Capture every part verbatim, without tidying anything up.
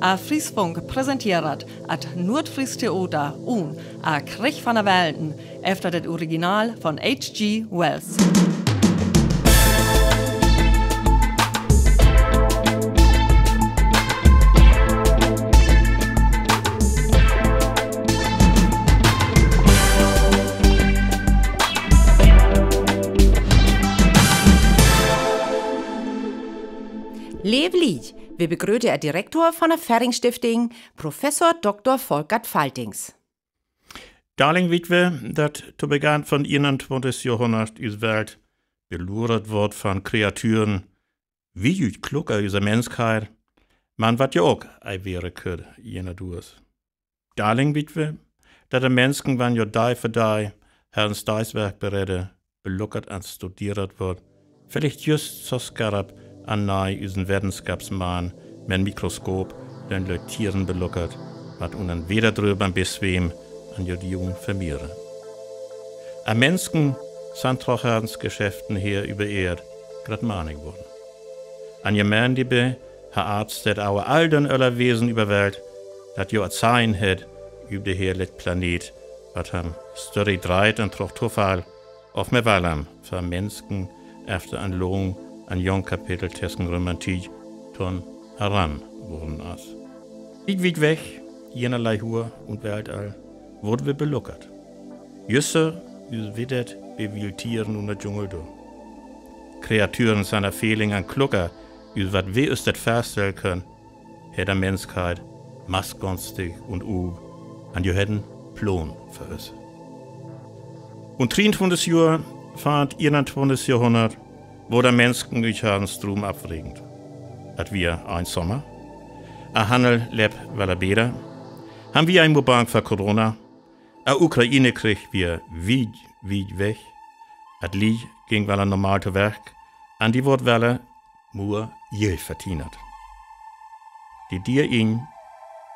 Ar Fries Funk presenteert Ar Noordfries Theater un Ar Kreeg van de Welten, efter det Original von H G Wells. Leev Lied, wi begröte Ar Direktor von de Fering-Stifting, Professor Doktor Volkert Faltings. Dalik wit wi, dat to Begann von eenuntwintigst Johrhunnert us Welt beluuert wor von Kreaturen, wiet kloker us Menschheit, man wat jo ok ei were köönt, jene Duurs. Dalik wit wi, dat de Menschen, wan jo Dei för Dei, Herrn Steiswerk beredde, beluckert un studeert wor, villicht just so skarp un nei usen Wetenschapsman met Mikroskop den Leutieren beluckert, wat unnen weder dröbern beswem un jo die un vermehren. An Menschen sind troch Herrns Geschäften her über Erd grad manig worden. An Gemeinde be ha Arzt det auer all den öller Wesen über Welt, dat jo a Zeichen hett, über de Herr let Planet, wat ham störri dreit an troch Tofall, of me Wallam, för Menschen, efter an long, an jong Kapitel tesken Romantik, ton heran worden as. Wiet, wiet weg, jenerlei Huur un Weltall, word wi beluckert. Jüsse, us widdet, bewiltieren un de Dschungel do. Kreaturen seiner Feeling an kloker, us wat wi us det vörstellen können, hett de Menschheit, maßgonstig un ub, an jo hett en Plon för us. Un drieentwintigst Johr, fand eenuntwintigst Johrhunnert, wor de Menschen us harren Strom afregend. Et wier ein Sommer, a Hannel leep weller bäder, han wi ein Mobank för Corona, a Ukraine-Kreeg wier wiet, wiet weg, et Lied ging weller normal to Werk, an die word weller mur Jild vertienert. De Dier in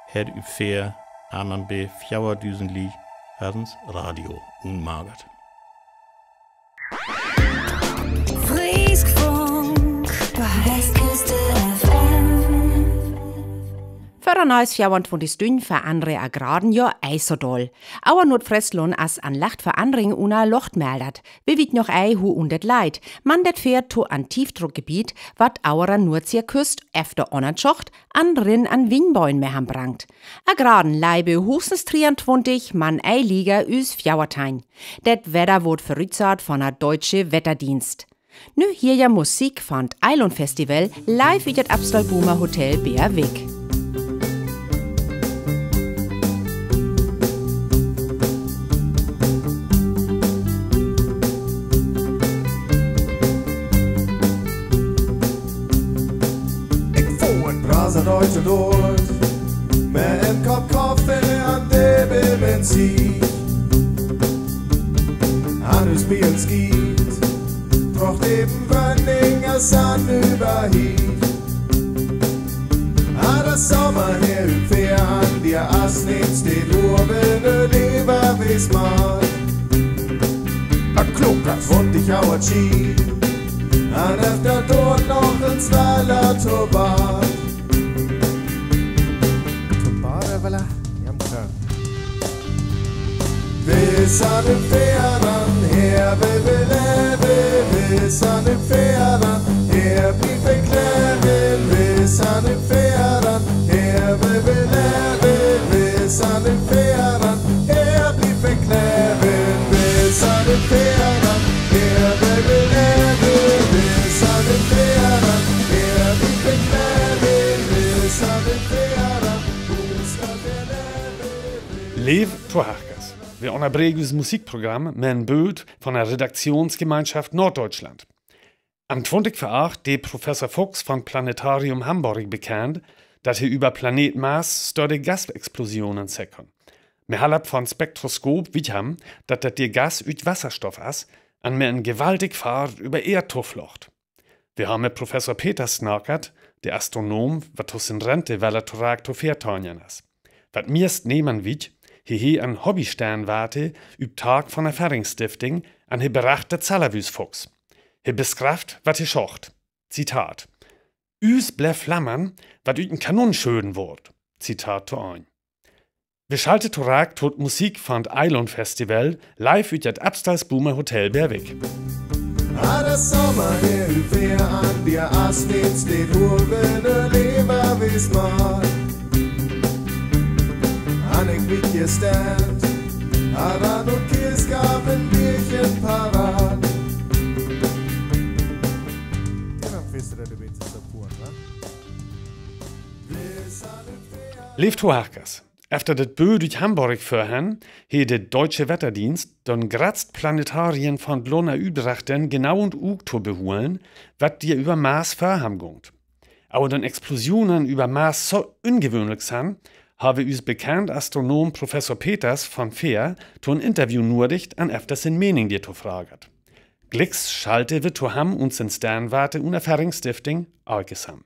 hett üp veer, an be vierundvierzig Lied harrens Radio unmagert. Frisk Funk, bei Westküste F M. Vör de neist vierundvierzig Stünn verandert Ar Graden jo ei so doll. Auer Noordfrieslon as an lecht Verandering unner Locht meldet. Wi wiet noch ei, hu un det leit. Man det feert to an Tiefdruckgebiet, wat auer an Noordseeküst efter Onnertschocht an Rhinn an Windböen meham bringt. Ar Graden leie bi huustens drieunvierzig, man ei lieger us vierunvierzig. Det Wedder word vörütsaat von de Deutsche Wetterdienst. Nu hierja Musik von et Eilon Festival, live ut et Abstolbumer Hotel Beerwijk. Ik voer 't Brazenhuis door, met een kop koffie en de B B C. Aan uw spiegel schiet, troch de wending as aan uw bahiet. Aan de zomer hier uw veer aan, die as niet steeds door binnen leven wees maar. A klokkers. Want ik jou het zie, en heeft dat door nog eens wel laten baat. Tobare, voilà. Jam, tja. Wees aan de veer aan, hier blijf ik leven. Wees aan de veer aan, hier blijf ik leven. Wees aan de veer aan, hier blijf ik leven. Wees aan de veer aan, hier blijf ik leven. Wees aan de veer aan, hier blijf ik leven. Wees aan de veer aan, hier blijf ik leven. Wees aan de veer aan. Leev Toharkers, wi unnerbreek us Musikprogramm met en Bült von de Redaktionsgemeinschaft Norddeutschland. Am twintig vör acht deed Professor Fuchs von Planetarium Hamborg bekenn, dat he über Planet Mars större Gasexplosionen seggt hett. Mit Help von Spektroskop weet he, dat dat de Gas ut Wasserstoff is, an mit en gewaltig Fahrt über Eerd tofloog. Wi han mit Professor Peters snackat, de Astronom, wat to sien Rente weller torag to veertien is. Wat miest neman weet, he hett en Hobbysternwarte op Tag von de Fering-Stifting, an he beracht dat selfs us Fuchs. He beschrift, wat he schaft. Zitat: Us bliev flammen, wat ut en Kanon schöten word. Zitat to een. Wi schalte torach to de Musik von 't Eiland Festival, live ut dat Abstalsbomer Hotel Berwick. Ader Sommer her u weer an, wir as mit de Huwen lever wis mal. An ik mit je stelt, ader nu Kies gab en Bierchen parat. Ja, dan wist du dat du wetst, is dat gut, wa? Leev Tohakers, efter dat Bööd ut Hamborg vörhen, hee de Deutsche Wetterdienst, den gratst Planetarien von Lona Utrechten genau un Uug to behulen, wat dir über Mars vörham gungt. Aver den Explosionen über Mars so ungewöhnlich san, habe us bekannt Astronom Professor Peters von Veer to en Interview nödigt an efter sin Mening dir to fraget. Glieks schalte wi to ham un sin Sternwarte un Erfahrungsstiftung Algesam.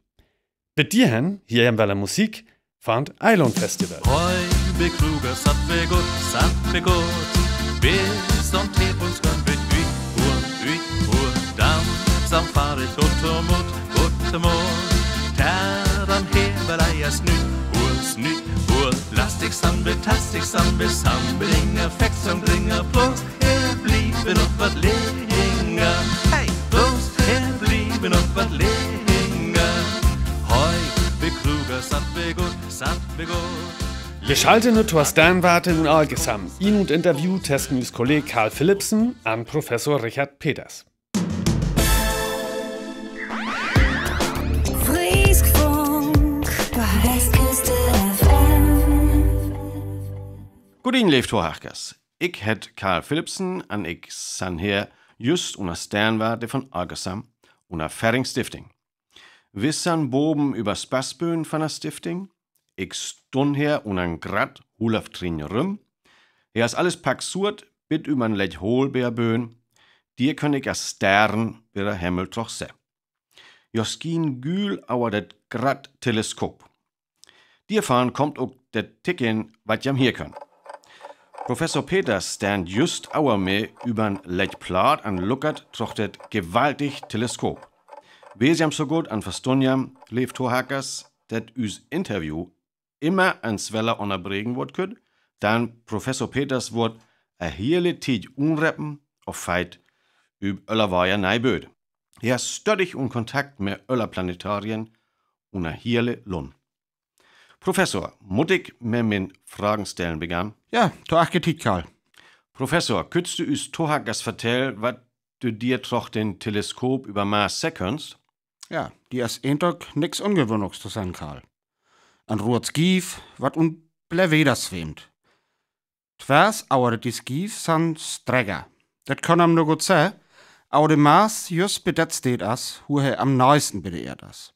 Bit dir hen, hier hem welle Musik, von 't Eiland Festival. Hoi, bi kluge, sant bi gutt, sant bi gutt. Bis zum Teepunkt könn bi üch, ur, üch, ur. Dann sam fahr ich gutt mut, gutt mut. Ter am Hebel ei es nüt, ur, snüt, ur. Lastig san, betastig san, bis am Bringer, fix am Bringer, plus. Her blieven op wat länger. Hey, los, her blieven op wat länger. Hoi, bi kluge, sant bi gutt, sant bi gutt. Wi schalte nu to Sternwarte un Algesam, in un Interview tesken us Kolleg Karl Philipsen an Professor Richard Peters. Frisk Funk, Westküste F M. Gudeen, leev Tohakers. Ik het Karl Philipsen an ik san her just unner Sternwarte von Algesam, unner Ferring Stifting. Wi san boven über Spasbühn von der Stifting. Ik stunn her unner en Gratt, hulf trin rüm. Her is alles packsuert, bit über en lech Holbeerböön. Dir könn ik as Stern bi der Hemmel troch se. Jo, schien gül, aver dat Gratt Teleskop. Dir von kommt ok dat Ticken, wat jam her könn. Professor Peters stand just aver mit übern Leitplaat an luckert troch dat gewaltig Teleskop. Wees jam so god an verstunn jam, leev Tohakers, dat us Interview immer ens weller unnerbreken word kütt, dann Professor Peters word e hiele Tiet unreppen of feit üb öller Waja nei Bööd. Her stöttig un Kontakt mit öller Planetarien un e hiele Lunn. Professor, mutt ik mit mien Fragenstellen begann? Ja, to ehr Tiet, Karl. Professor, küttst du us Tohakers vertell, wat du dir troch den Teleskop über Mars sä könnst? Ja, die is eendok nix Ungewöhnlichs to sän, Karl. En root Skiew, wat un Bleweder sweemt. Twers aver de Skiew san Stregger. Dat kann am nu god sä, aver de Mars just bi dat Steed as, wo he am naisten bi de Eerd as.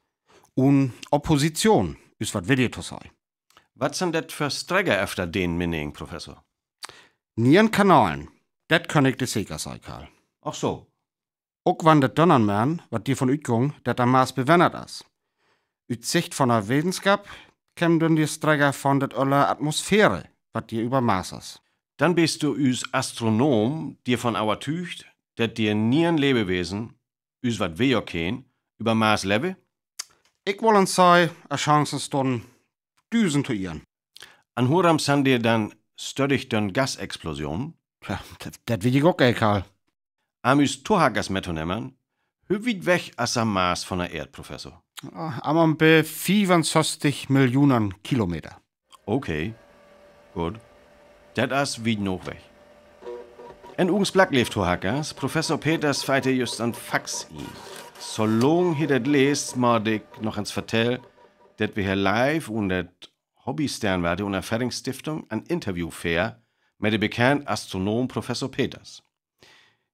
Un Opposition is, wat will i to sä. Wat san dat för Stregger efter dien Mening, Professor? Nien Kanalen. Dat kann ik di seker sä, Karl. Ach so. Ok wann dat donnern meen, wat die von utgung, dat de Mars bewennert as. Ut Sicht von de Wetenschap kemt denn de Stregger von dat öller Atmosphäre, wat die über Mars as. Dann bist du us Astronom, die von euertüügt, dat die nien Lebewesen, us wat wi ok keen, über Mars lewe? Ik woll en sä, e Chancen stunn, dusend to iern. An huarom san die dann stöttig den Gasexplosion? Tja, dat, dat weet ik ok, ey, Karl. Am us Tohakers mettonemme, wo wiet weg as de Mars von de Eerd, Professor? Ah, am, am bi fiefunsösstig Millionen Kilometer. Okay, god. Dat as wiet noch weg. En Ugensblack, leev Tohakers, Professor Peters feit just en Fax in. So lang he dat leest, mutt ik noch ens vertell, dat wi he live un dat Hobby Sternwarte un Erfahrungsstiftung en Interview feer mit de bekannte Astronom Professor Peters.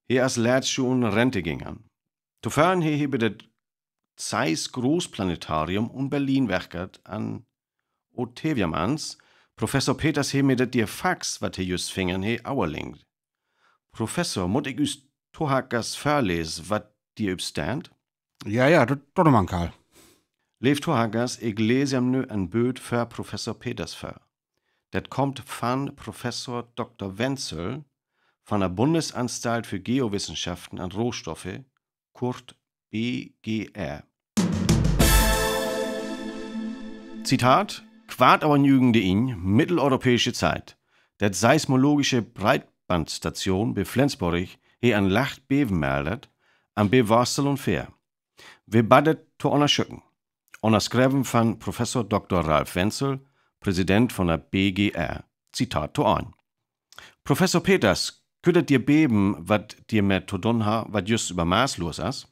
He as letzt jo en Rente ginge. Tovör he he bi dat Zeiss Großplanetarium un Berlin werkt an Oteviamans. Professor Peters he mi dat dier Fax, wat he just fingen he, averlinkt. Professor, mutt ik us Tohakers vörlese, wat dier up stand? Ja, ja, dat, dat man, Karl. Leev Tohakers, ik lees em nu en Bööt för Professor Peters vör. Dat kommt von Professor Doktor Wenzel von de Bundesanstalt för Geowissenschaften un Rohstoffe, kurt B G R. Zitat: Kwart auer nügende in middeleuropäische Tied. Det seismologische Breitbandstatsjoon bi Flensborg hei en lach Beven meldt, en Bewaastel un Feer. Wi baden to unnersöken. Unnerschreven von Professor Doktor Ralf Wenzel, Präsident von der B G R. Zitat to an. Professor Peters, kütt dat Beven, wat hei met to doon hett, wat jüst över Mars los es?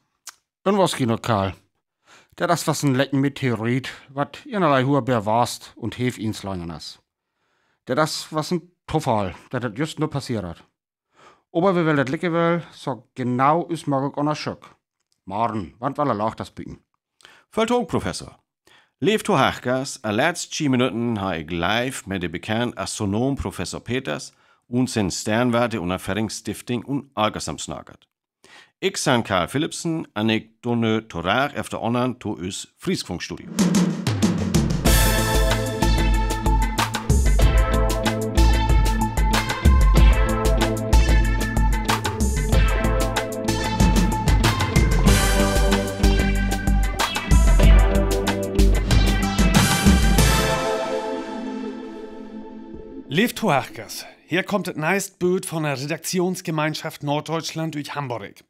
Unwahrscheinlich, Karl. Dat es wahrscheinlich en Meteorit, wat eenerlei hohe Bewaastel un Heef inslungen es. Dat es wahrscheinlich Tofall, dat dat jüst nu passeert. Ober wi wellen dat liekers wal so genau us möglich unnersöken. Morgen, wann 't wal lach es buten. Völ Dank, Professor. Leev Tohakers, de letste Minuten hab ik live met de bekande Astronom Professor Peters un sien Sternwarteunternehmen Stiftung un Algesheim snackt. Ik sin Karl Philipsen un ik doon nu torach efter annern to us Frieslandstudio. Leev Tohakers, hei kummt dat neiste Bild von de Redaktionsgemeinschaft Norddeutschland ut Hamborg.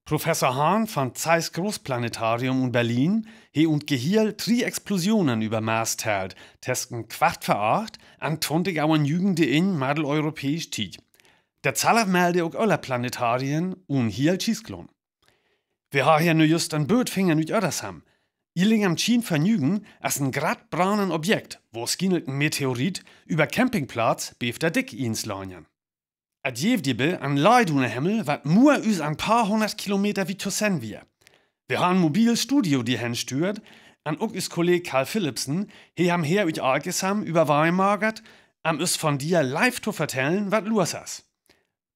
Professor Hahn von Zeiss Großplanetarium in Berlin hei un Gehirn dree Explosionen över Mars tellt, teschen kwart vör acht un twintig auer nügende in middeleuropäische Tied. Dat zelfde melden ok öller Planetarien un hei Tieschklon. Wi hab hei nu jüst en Bild fungen ut Öresund. Ilinger am Schien vör Nügen es en grad brannen Objekt, wohrschienlich en Meteorit, över Campingplatz Beefterdick inslungen. Et jeef doabie en Leid unner Himmel, wat mea us en paar hunnert Kilometer wiet to sehn wier. Wi hab en mobiles Studio dohen stüert, un ok us Kolleeg Karl Philipsen, hei am Heer ut Algesheim över Wei maget, am us von doa live to vertellen, wat los es.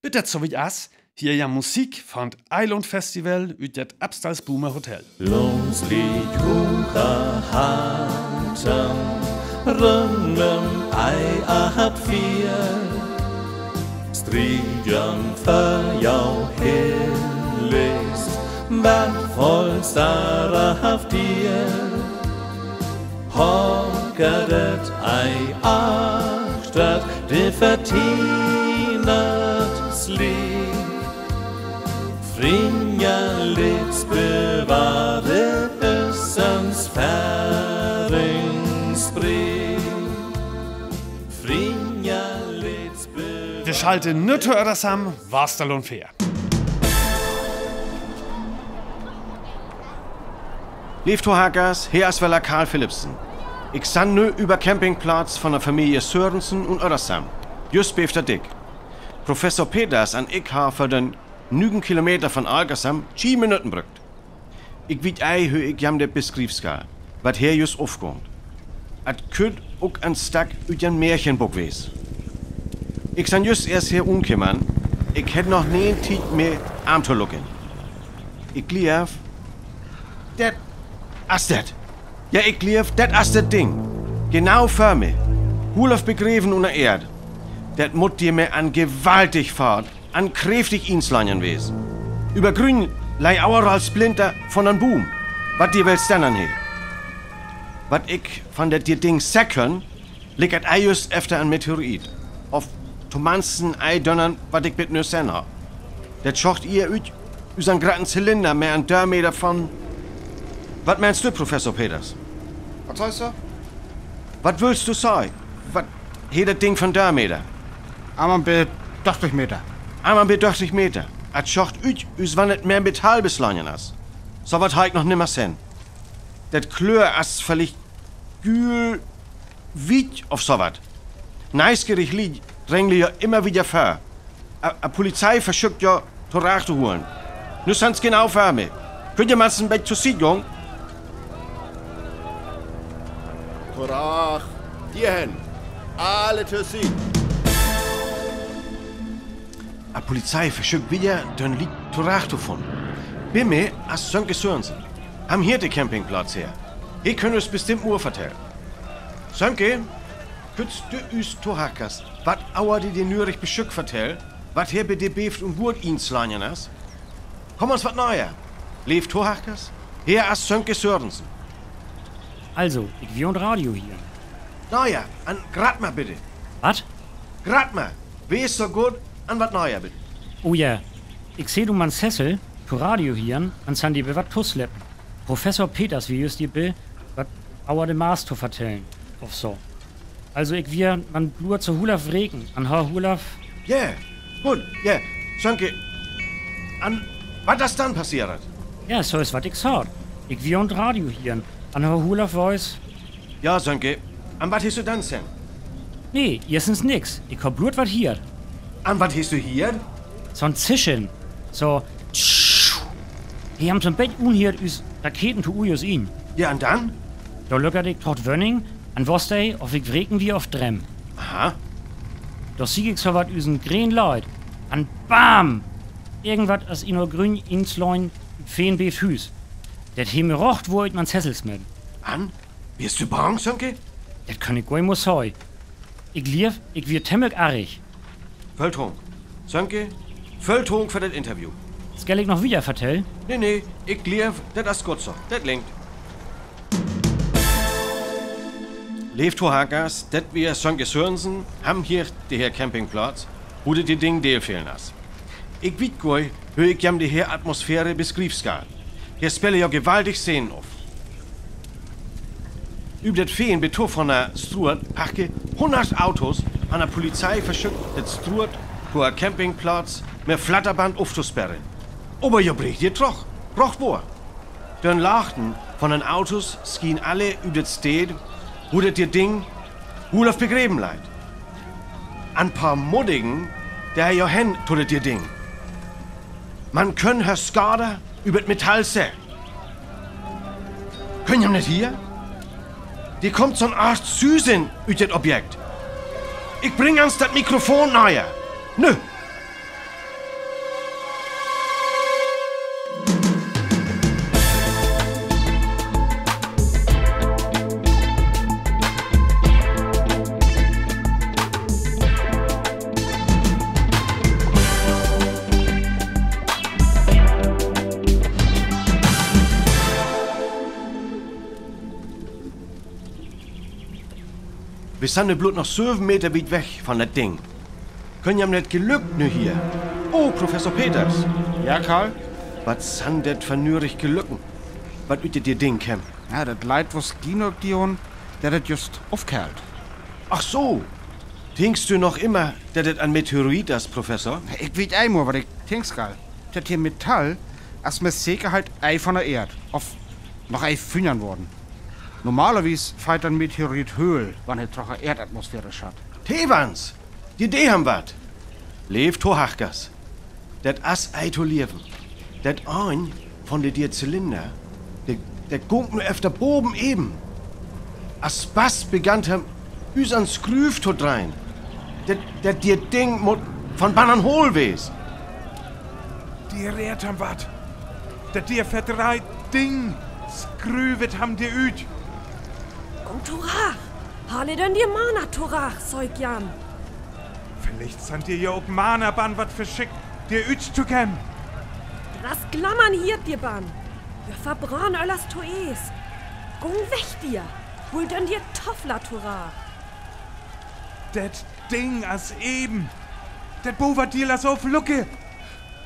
Bit dat so wiet es, hei je Musik von 't Eiland Festival ut dat Abstalsboomer Hotel. Långs Liethuger Haten, rund üm Ei acht vier, Striedjörn för jo hel is, wat voll Starre haft dir. Hoket et Ei achtert, de vertienert Sliet. Frinja Lids bewahre Össens Fähringsbrief. Frinja Lids bewahre. Wi schalten nu to Öresund, Wastalon veer. Leev Tohakers, hei es wedder Karl Philipsen. Ik sinn nu över Campingplatz von de Familie Sörensen un Öresund. Just Beefterdick. Professor Peters un ik hab för de nügen Kilometer von Algesheim tien Minuten brukt. Ik weet ei, hu ik jam dat beschrief, Karl, wat hei just ofgeiht. Et kütt ok en Stekj ut en Märchenbook wees. Ik sinn just eerst hei ankjemen. Ik hebb noch nich Tiet, mi ömtolucken. Ik jleew, dat es dat. Jo, ik jleew, dat es dat Ding. Genau vör mi. Hülf begriepen unner Eerd. Dat mutt doa mit en gewaltig Fahrt en kräftig Inslage wees. Över Grün leie aueral Splinter von en Boom, wat doa wal stönnen hett. Wat ik von dat Ding segg kunn, liekert ei just efter en Meteorit. Of tomansten ei dünner, wat ik bit nu sehn hab. Dat schuuft hei ut, ut en groten Zylinder mit en Dörmeter von... Wat meenst du, Professor Peters? Wat seist du? Wat wullt du sajen? Wat hett dat Ding von Dörmeter? Emma bit dörtig Meter. Emma bit dörtig Meter. Et schuuft ut, us wann et mit Metall beslage es. So wat hab ik noch nimmer sehn. Dat Kloor es villicht gul, wiet of so wat. Neisgierig Lied drängle jo immer widder vör. E, e Polizei versöcht jo torach to holen. Nu sinn se genau vör mi. Künnt ehr mol en bät to Sied gonn? Torach, hierhen. Alle to Sied. E Polizei versöcht widder, de Lied torach to föhren. Bi mi es Sönke Sörensen. Ham hei de Campingplatz her. Hei künnt us bestimmt mea vertellen. Sönke, künnst du us Tohakers wat över de, de nürig Beschöök vertellen, wat hei bi de Beeft un Buurt inslage es? Kumm us wat neger. Leev Tohakers, hei es Sönke Sörensen. Also, ik wier an 't Radio hei. Naja, an graad mer bitte. Wat? Graad mer. Wees so good, an wat naja bitte. O ja, ik zit üm an Sessel, to Radio hieren, an Sandy be wat to sleppen. Professor Peters wier jüst hie be, wat auer de Maas to vertellen, of so. Also ik wier man bloot so hulaf wreken, an Herr Hulaf. Ja, good, ja, Sönke. An wat es dann passeert? Ja, so es wat ik saat. Ik wier an Radio hieren, an Herr Hulaf wees. Ja, Sönke, an wat hest du dann sehn? Nee, ieëstens nix. Ik hab bloot wat hieet. An wat hest du hieet? So'n Zischen. So, tsch. Hie hant so'n bät unhieet us Raketen to uus in. Ja, an dann? Do lökkert ik trot Wönning, an wosst hei, of ik wreken wier of drem. Aha. Do sieg ik so wat us en green Light. An bam! Irgendwat es in o grün insloen, feen beef Hus. Dat hee mi rocht woa ik man Sessel smett. An? Wierst du bang, Sönke? Dat kann ik goar nit saj. Ik liev, ik wier temmelik arrig. Völ Trank. Sönke, völ Trank för dat Interview. Skell ik noch wieder vertellen? Nee, nee, ik liev, dat es goot so. Dat lengt. Leev Tohakers, dat wier Sönke Sörensen, Ham hie, de Herr Campingplatz, wo dat Ding deelfelen es. Ik wiet goar, wo ik jem de Atmosphäre beschrief. Hie spille jo gewaltig Szenen of. Üp dat feen betofene Stroot parke hunnert Autos, an de Polizei versökt, dat Stroot vör Campingplatz met Flatterband oftospärren. Oba jo, breek d'r doch, brocht woar. De Lachten von de Autos schienen alle üp dat Steed, wo dat Ding woll begröven leit. En paar Moddigen, de jo hen to dat Ding. Man kann hör Skade üp dat Metall sehn. Könn jem dat hie? D'r kummt so'n Aart Süsen üt dat Objekt. Ik bring ens dat Mikrofon naher. Nö. Wi sent bloot noch söven Meter wiet weg von dat Ding. Könn jem dat Gelück nit hie? O, Professor Peters. Ja, Karl? Wat sent dat för nürig Gelücken, wat üt dat Ding kemmt? Ja, dat leit wohrschienlich doaun, dat et just ofkeilt. Ach so. Denkst du noch immer, dat et en Meteorit es, Professor? Ik weet eimol, wat ik denk, Karl. Dat hie Metall es met Sekerheit ei von de Eerd. Of noch ei fünjern worden. Normalerwies felt en Meteorit höl, wann hee trocke Eerdatmosphäre schatt. Tevens, de Idee han wat. Leev Tohakers, dat es ei to lieven. Dat een von de drie Zylinder, de, de gung nu efter boven even. As Spass begann hee us en Skrüv to dreien. Dat, dat drie Ding mutt von bannen hohl wees. Dee redt von wat? Dat dee verdreid Ding skrüvet han dee üt. Gung torach! Hale denn dee Mana torach, Sökjan! Villicht sent dee jo ok Mana bann, wat verschickt, dee üt to kemmen. Dras Glammern hie dee bann. Wi verbrann öllers toees. Gung weg dee. Hol denn dee Toffla torach. Dat Ding as even. Dat Boverdeel as oflucke.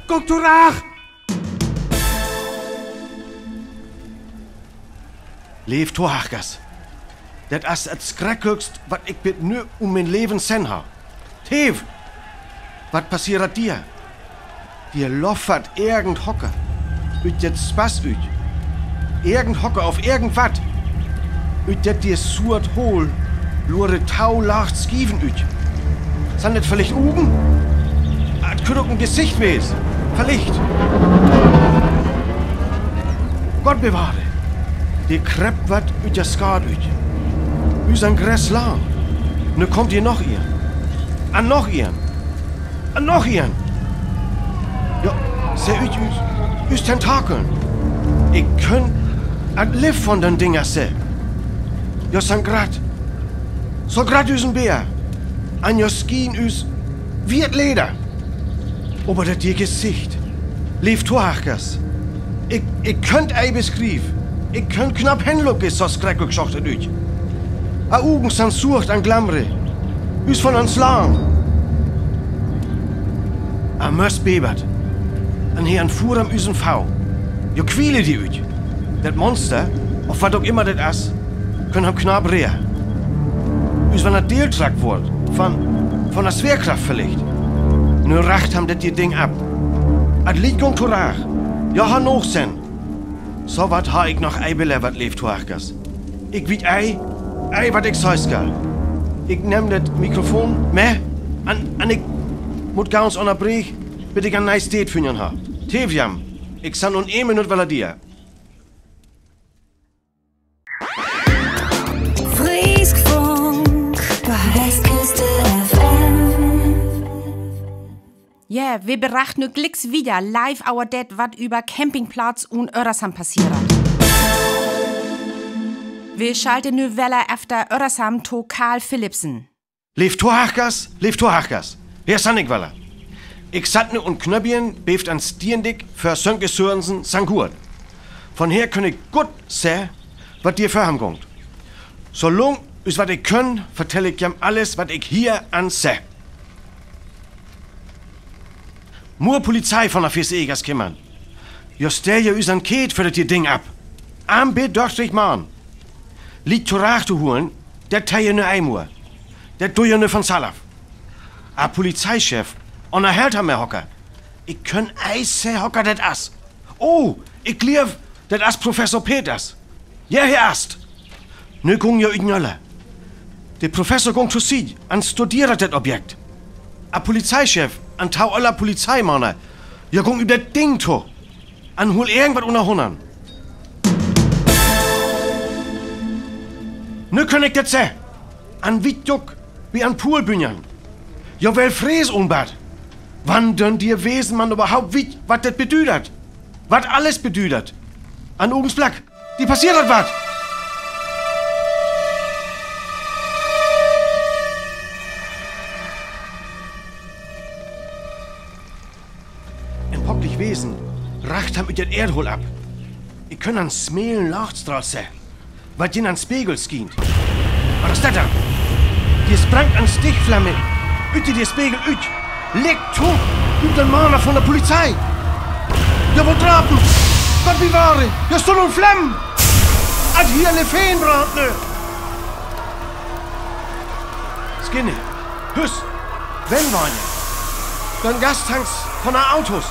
Gung torach! Leev Tohakers, dat es et Schreckelkst, wat ik bit nu um mien Leven sehn han. Tev, wat passeert dee? Dee loffert irgend hocke. Üt dat Spass üt. Irgend hocke of irgend wat. Üt dat dee Suat hohl luure tau lacht Schieven üt. Sent dat villicht Ugen? Et kunn ok en Gesicht wees. Villicht. Gott bewahre. Dee kreppt wat üt de Schaad üt. Us en Gresslaan. Nu kummt hie noch een. An noch een. An noch een. Jo, seh üt, üt, üt Tentakeln. Ik künn et Liff von den Dinger sehn. Jo, sent graad. So graad üs en Beer. An jo schienen üs wie et Leder. Oba dat dee Gesicht. Leev Tohakers. Ik, ik künn et ei beschrieven. Ik künn knapp henlucke, so schreckelk schaut et üt. Ar Ugen san suurt an glamre. Us von an slaan. Ar Möss bevert. An he an Fuur am usen Fauw. Jo, kwiel di ut. Dat Monster, of wat ok immer dat as, kunn am knaap reer. Us wan dat deeltrak woort, von, von de Sweerkraft villicht. Nu racht am dat Ding af. At Licht gonk torach. Jo, ha noch Senn. Sowat ha ik noch ei belevd, leev Toharkas. Ik weet ei, ei wat ik saj, Skar. Ik nem dat Mikrofon mei, an, an ik mot gauns onnerbreke, bit ik an nei Steed fungen ha. Tevjam, ik san un een Minut welle dier. Frisk Funk, bei Westküste F M. Jo, wi bericht nu glieks wiejer, live, äwa dat, wat op Campingplatz in Öresund passierat. Wi schalte nu welle efter Öresund to Karl Philipsen. Leev Toharkas, leev Toharkas, hei san ik welle. Ik satt nu un Knöbbjen beevt an Stiendikj för Sönke Sörensen san Goot. Von hei kunn ik goot sehn, wat hei vör am gonk. Solong us wat ik kunn, vertell ik jem alles, wat ik hei an seh. Mor Polizei von de Veseegers kemmen. Jo, stel jo us an Keed för dat Ding af. Am bedörftig Maun. Licht torach to holen, dat deit jo nu eimol. Dat deit jo nu von self. Ar Polizeichef, onnerhelt am mei Hocker. Ik kunn ei sehn, Hocker, dat as. Oh, ik gleew, dat as Professor Peters. Jo, hei ast. Nu gung jo ik nöller. De Professor gung to Sied an studierat dat Objekt. Ar Polizeichef an tau öller Polizeimaun, jo, gung op dat Ding to. An hol irgendwat unner Hunnern. Nu kunn ik dat sehn. An wiet ok, wie an Poolbünjern. Jo, well Frees unbad. Wan dän Dierwesen man överhaupt weet, wat dat bedüdt. Wat alles bedüdt. An Ugensblack. Hei passierat wat. En pocklig Wesen racht am ut dat Eerdhool af. Ik kunn an smelen Lachtstrahl sehn, wat in an Spegel schient. Wat es dat dan? Hei sprangt en Stichflamm ut dän Spegel rut. Leck to, ut dän Maun von de Polizei. Jo, woat drapen. Gott bewahre, hei stunn en Flamm. Et hei levt en Brand, ne? Skinne, Hüs, Wennwage, dän Gastanks von de Autos,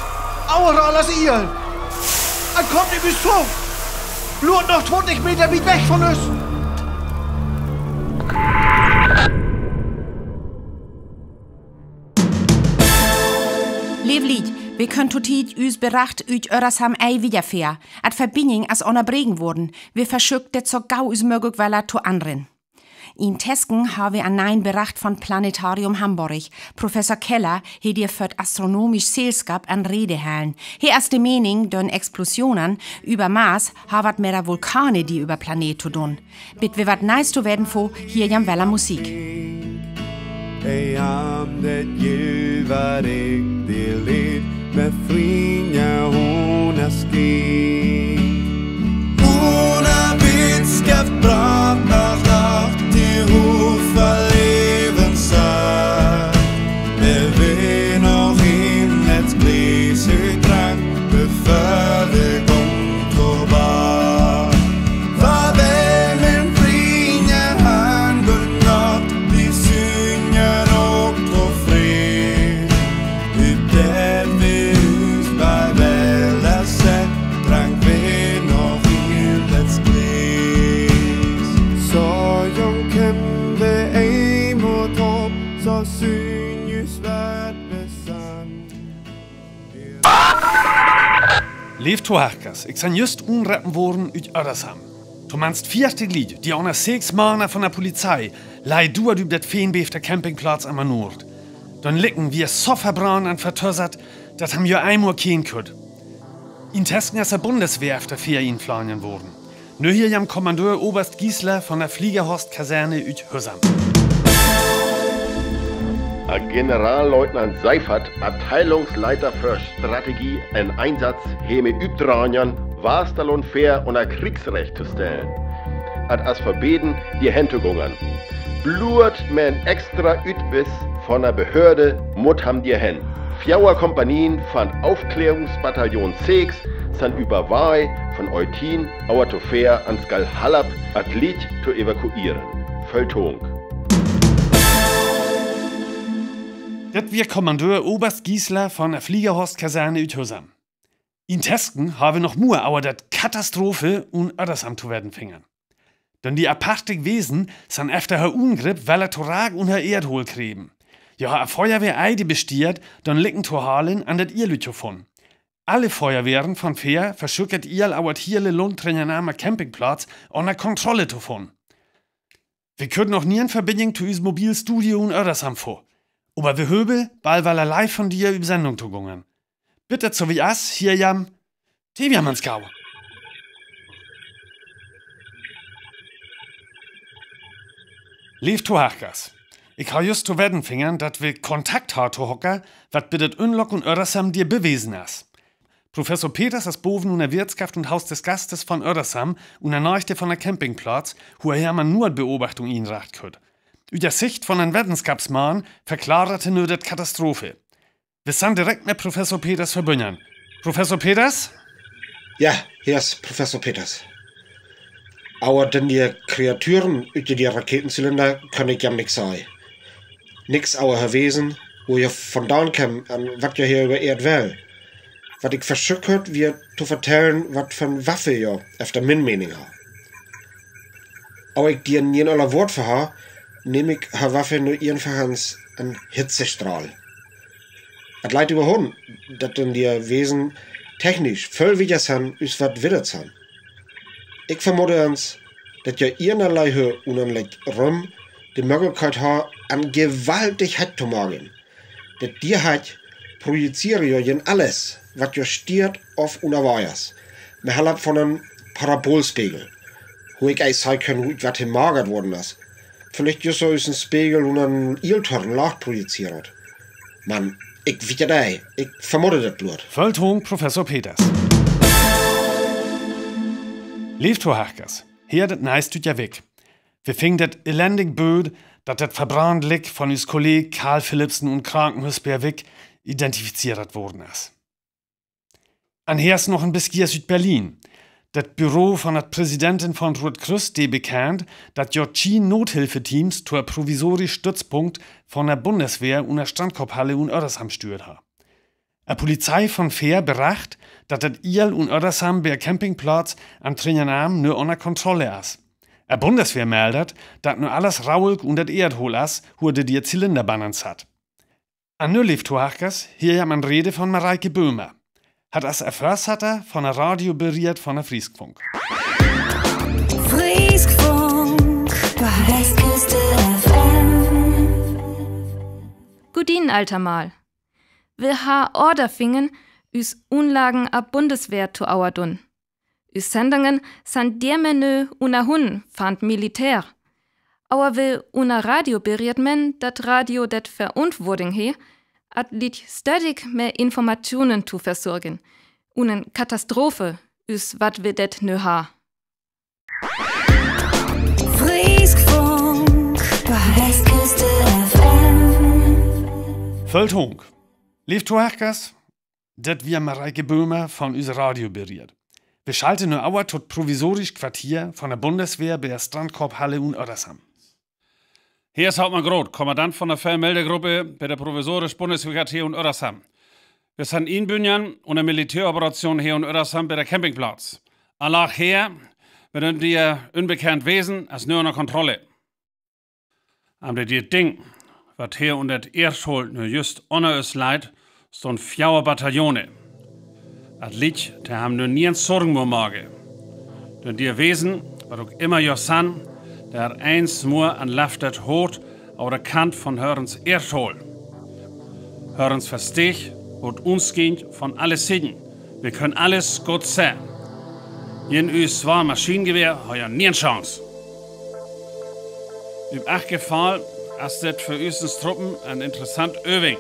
auwer alles Eel. Et kummt nich bes to. Luurt noch twintig Meter wiet weg von us. Leev Lied, wi köönt to Tied us Bericht ut Öresund ei wiejerfören. Et Verbinjung es onnerbraken worden. Wi versöken dat so gau us möglich welle to ännern. Intesken hant wi en neien Bericht von Planetarium Hamborg. Professor Keller hett dor vör 't Astronomisch Sellschap en Räd höllen. He es de Mening, de Explosionen över Mars hant wat met de Vulkane, de över Planet, to doon. Bit wi wat Nees to weten fungen, hei jem welle Musik. Ej am det jul var riktig liv med frinja hon er skinn. Hon er bitskaft brat nach nach die Hufe leven sa. Er will noch in het Gläs dran, bevor wir kommen vorbei. Wa bel men frinja han gunnar, wi synjer ok tofreds. Ut det vi hus bei Welle sett, drank vi noch in det Gläs. So jung kenne wi eimol op, so synjes wat besann. Leev Toharkas, ik san just unropen worden ut Öresund. Tominnst veertig Lied, de unner sechs Mana von de Polizei, leie doot op det Fenbeef, de Campingplatz am Noord. Dän Liggen wia so verbrannt un vertösat, dat am jo eimol keen kutt. Intesken es de Bundeswehr op de Fähr inflogen worden. Nu hei jem Kommandeur Oberst Giesler von de Fliegerhorst-Kaserne ut Husum. As Generalleutnant Seifert, Abteilungsleiter för Strategie un Einsatz, hemit opdraajen, Waastalon Fähr unner Kriegsrecht to stellen. at as verbeden, dir hen to gungern. Bluurt me en extra Utwies von de Behörde mot ham dir hen. Fjouwer Kompanien von Aufklärungsbataillon Seex san överwaj von Eutin, Auertofeer an Skalhallap, at Lied to evakuieren. Völltonk. Dat wier Kommandeur Oberst Giesler von de Fliegerhorstkaserne ut Husam. Intesken ha wi noch mor auer dat Katastrophe un Öresam to wedden fingern. Denn die apartig Wesen san efter hör Ungripp welle torag un hör Eerdhol kreven. Jo, hör Feuerwehr Eide bestiert, denn Licken to halen an dat Iel to fon. Alle Feuerwehren von veer versöket Iel auer dat hiele Lund trigj an am Campingplatz unner Kontrolle to fon. Wi köönt noch nie en Verbindjung to us mobil Studio un Öresam fo. Ober wi höbe, bal welle live von dir üb Sendung to gungern. Bitte, so wie as, hier jam, Teviamanskau. Leev Tohörkers, ik ha just to wedden fingern, dat wi Kontakt ha to Hocker, wat bi dat Unglück un Öresam dir bewesen as. Professor Peters as boven unner Wirtschaft un Haus des Gastes von Öresam, unner Neichte von de Campingplatz, hu hee am en Nootbeobachtung inracht hot. Ut de Sicht von en Wetenschapsman verklaart hee nu dat Katastrophe. Wi san direkt met Professor Peters verbungen. Professor Peters? Ja, hier is Professor Peters. Auer denn die Kreaturen ut die Raketenzylinder kann ik jam nix saje. Nix auer hör Wesen, wo hee vondan keem un wat hee hee över Eerd well. Wat ik versökt hot, wier to vertellen, wat von Waffe hee, efter mien Mening, ha. Auer ik dir nie en aler Woort verha, nehm ik hör Waffe nu eenfach an en Hitzestrahl. Et leit över Hund, dat denn die Wesen technisch völl wijer san, us wat wi dat san. Ik vermode ens, dat jo eenerlei hör unner en Lied rüm de Mögelkeit ha, en gewaltig Hett to maken. Dat die Hett projiziere jo jen alles, wat jo stieet of unnerwajers. Me hallap von en Parabolspegel. Hu ik eis sei kön, hu ik wat hee magert worden as. Villicht just so us en Spegel unner en Ieltorn laacht projiziert. Man ik wiet dat ei, ik vermode dat bloot. Völltonk, Professor Peters. Leev Tohörkers, hee dat Neis ut Beerwijk. Wi fingen dat elendig bööd, dat dat verbrand Lick von us Kolleeg Karl Philipsen unner Krankenhuus Beerwijk identifiziert worden as. An hee as noch en Beskiers ut Berlin. Dat Büro von dat Präsidentin von Root Krüss deed bekennt, dat jo tien Nothilfeteams to e provisorisch Stützpunkt von de Bundeswehr unner Strandkopphalle un Öresam stüert ha. E Polizei von Veer bericht, dat dat Iel un Öresam bi e Campingplatz an Trinjanam nu unner Kontrolle as. E Bundeswehr meldet, dat nu alles raulk un dat Eerdhol as, hu de die Zylinder bannensat. An nu, leev Tohörkers, hee jam en Rede von Mareike Böhmer. Hee as e Vörsitter von e Radioberied von de Frieskfunk. Frieskfunk, bei Westküste F M. Gudin, alter Mal. Wi ha Order fingen, us Unlagen a Bundeswehr to auerdun. Us Sendungen san diermänö unnerhunn von Militär. Auer wi unner Radio beriet men, dat Radio dat Verantwoording he, at Lied ständig met Informationen to versorgen. Un en Katastrophe, us wat wi dat nu ha. Frieskfunk, bei Westküste F M. Völltonk. Leev Tohörkers, dat wier Mareike Böhmer von us Radioberied. Wi schalte nu auer to dat provisorisch Quartier von de Bundeswehr bi de Strandkopphalle un Öresam. Hee is Hauptmann Groth, Kommandant von de Fernmeldegruppe bi dat provisorisch Bundeswehrquartier un Öresam. Wi san inbunjen en de Militäroperation hee un Öresam bi dat Campingplatz. An Laag hee, wi dun die unbekennt Wesen, as nu unner Kontrolle. An bi dat Ding, wat hee un dat Eerdhol nu just unner us leit, stunn veer Bataillone. Dat Lied, dee ham nu nie en Sorgen mea moge. Denn die Wesen, wat ok immer jo san, dee eensmol en Laftet hot, auer de Kant von hörens Eerdhol. Hörens Versteeg, hot uns Kind von alle Sieden. Wi könn alles goot sehn. Jen us zwaar Maschinengewehr ha jo nie en Chance. Üb acht Gefall as dit för us Truppen en interessant Öving.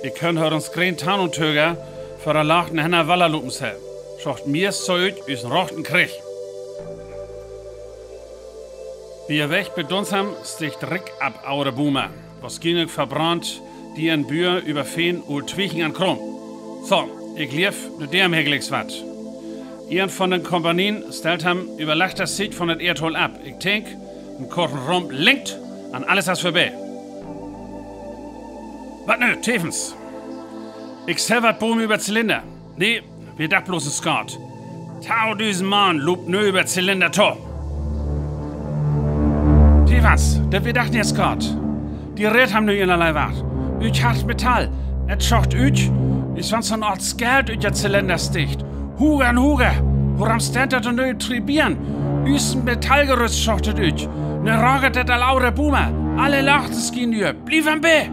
Ik könn hörens green Tarnuntöger för de Laag en Henner Walla lopen sehn. Schocht mir so ut us en rochten Krieg. Dien Wajch bie Dunsheim sticht rik af, aure Buma. Wohrschienlich verbrant dien Buur üvver Feen ul Twiechen an Krom. Soo, ik leev, nu deit dee häglich wat. Een von de Kompanien steilt am üvver lajchta Siet von dat Eerdhool af. Ik dink, en korten Romp lengt, un alles es vörbei. Wat nu, Tevens? Ik seh wat Boom üvver Zylinder. Nä, wier dat bloß en Skaat. Taudüsend Mann loopt nu üvver Zylinder to. Tevens, dat wier doch nich en Skaat. Dee rät am nu eenerlei wat. Üch hart Metall. Et schocht üch, es wan so'n Oort Skelt üch de Zylinder sticht. Huger un huger. Worum steit dat dan nu üch Tribieren? Üs Metallgerüst schocht et üch. Ne raget et al aure Buma. Alle Lachten schienen üch. Bliev am Bee!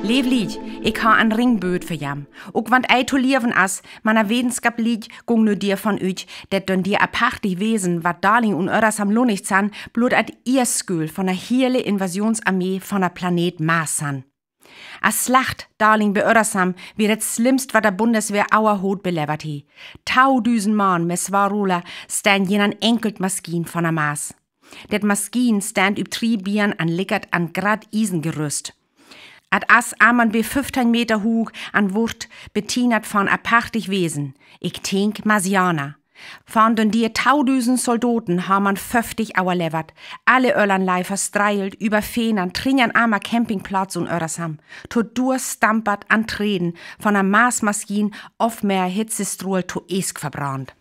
Leev Lied, ik ha en Ringbööd vör jam. Ok wan et ei to leeven es, mien Wetenschapslied gung nu dervon üt, dat dan die apartig Wesen, wat Darling un Öresam lunnig zan, bloot et Iersköhl von de hiele Invasioonsarmee von de Planeet Mars zan. E Slacht Darling bi Öresam wier et slimmst, wat de Bundeswehr auerhoot belevert hee. Taudüsend Mann met Swarula steiht en enkelt Maschien von de Mars. Det Maschien steiht üp drie Been un liket an grad Iesengerüst. Et es emma bie föffteihn Meter huug un wurd betienat von e apartig Wesen. Ik dink Marsianer. Von dän taudüsend Soldoten han man föfftig auerlevert. Alle Öllernlei verstreid üvver Feen un trinjen am Campingplatz un Öresam. Tot durstampat an Treden von de Marsmaschien of mer Hitzestrol to Eesk verbrannt.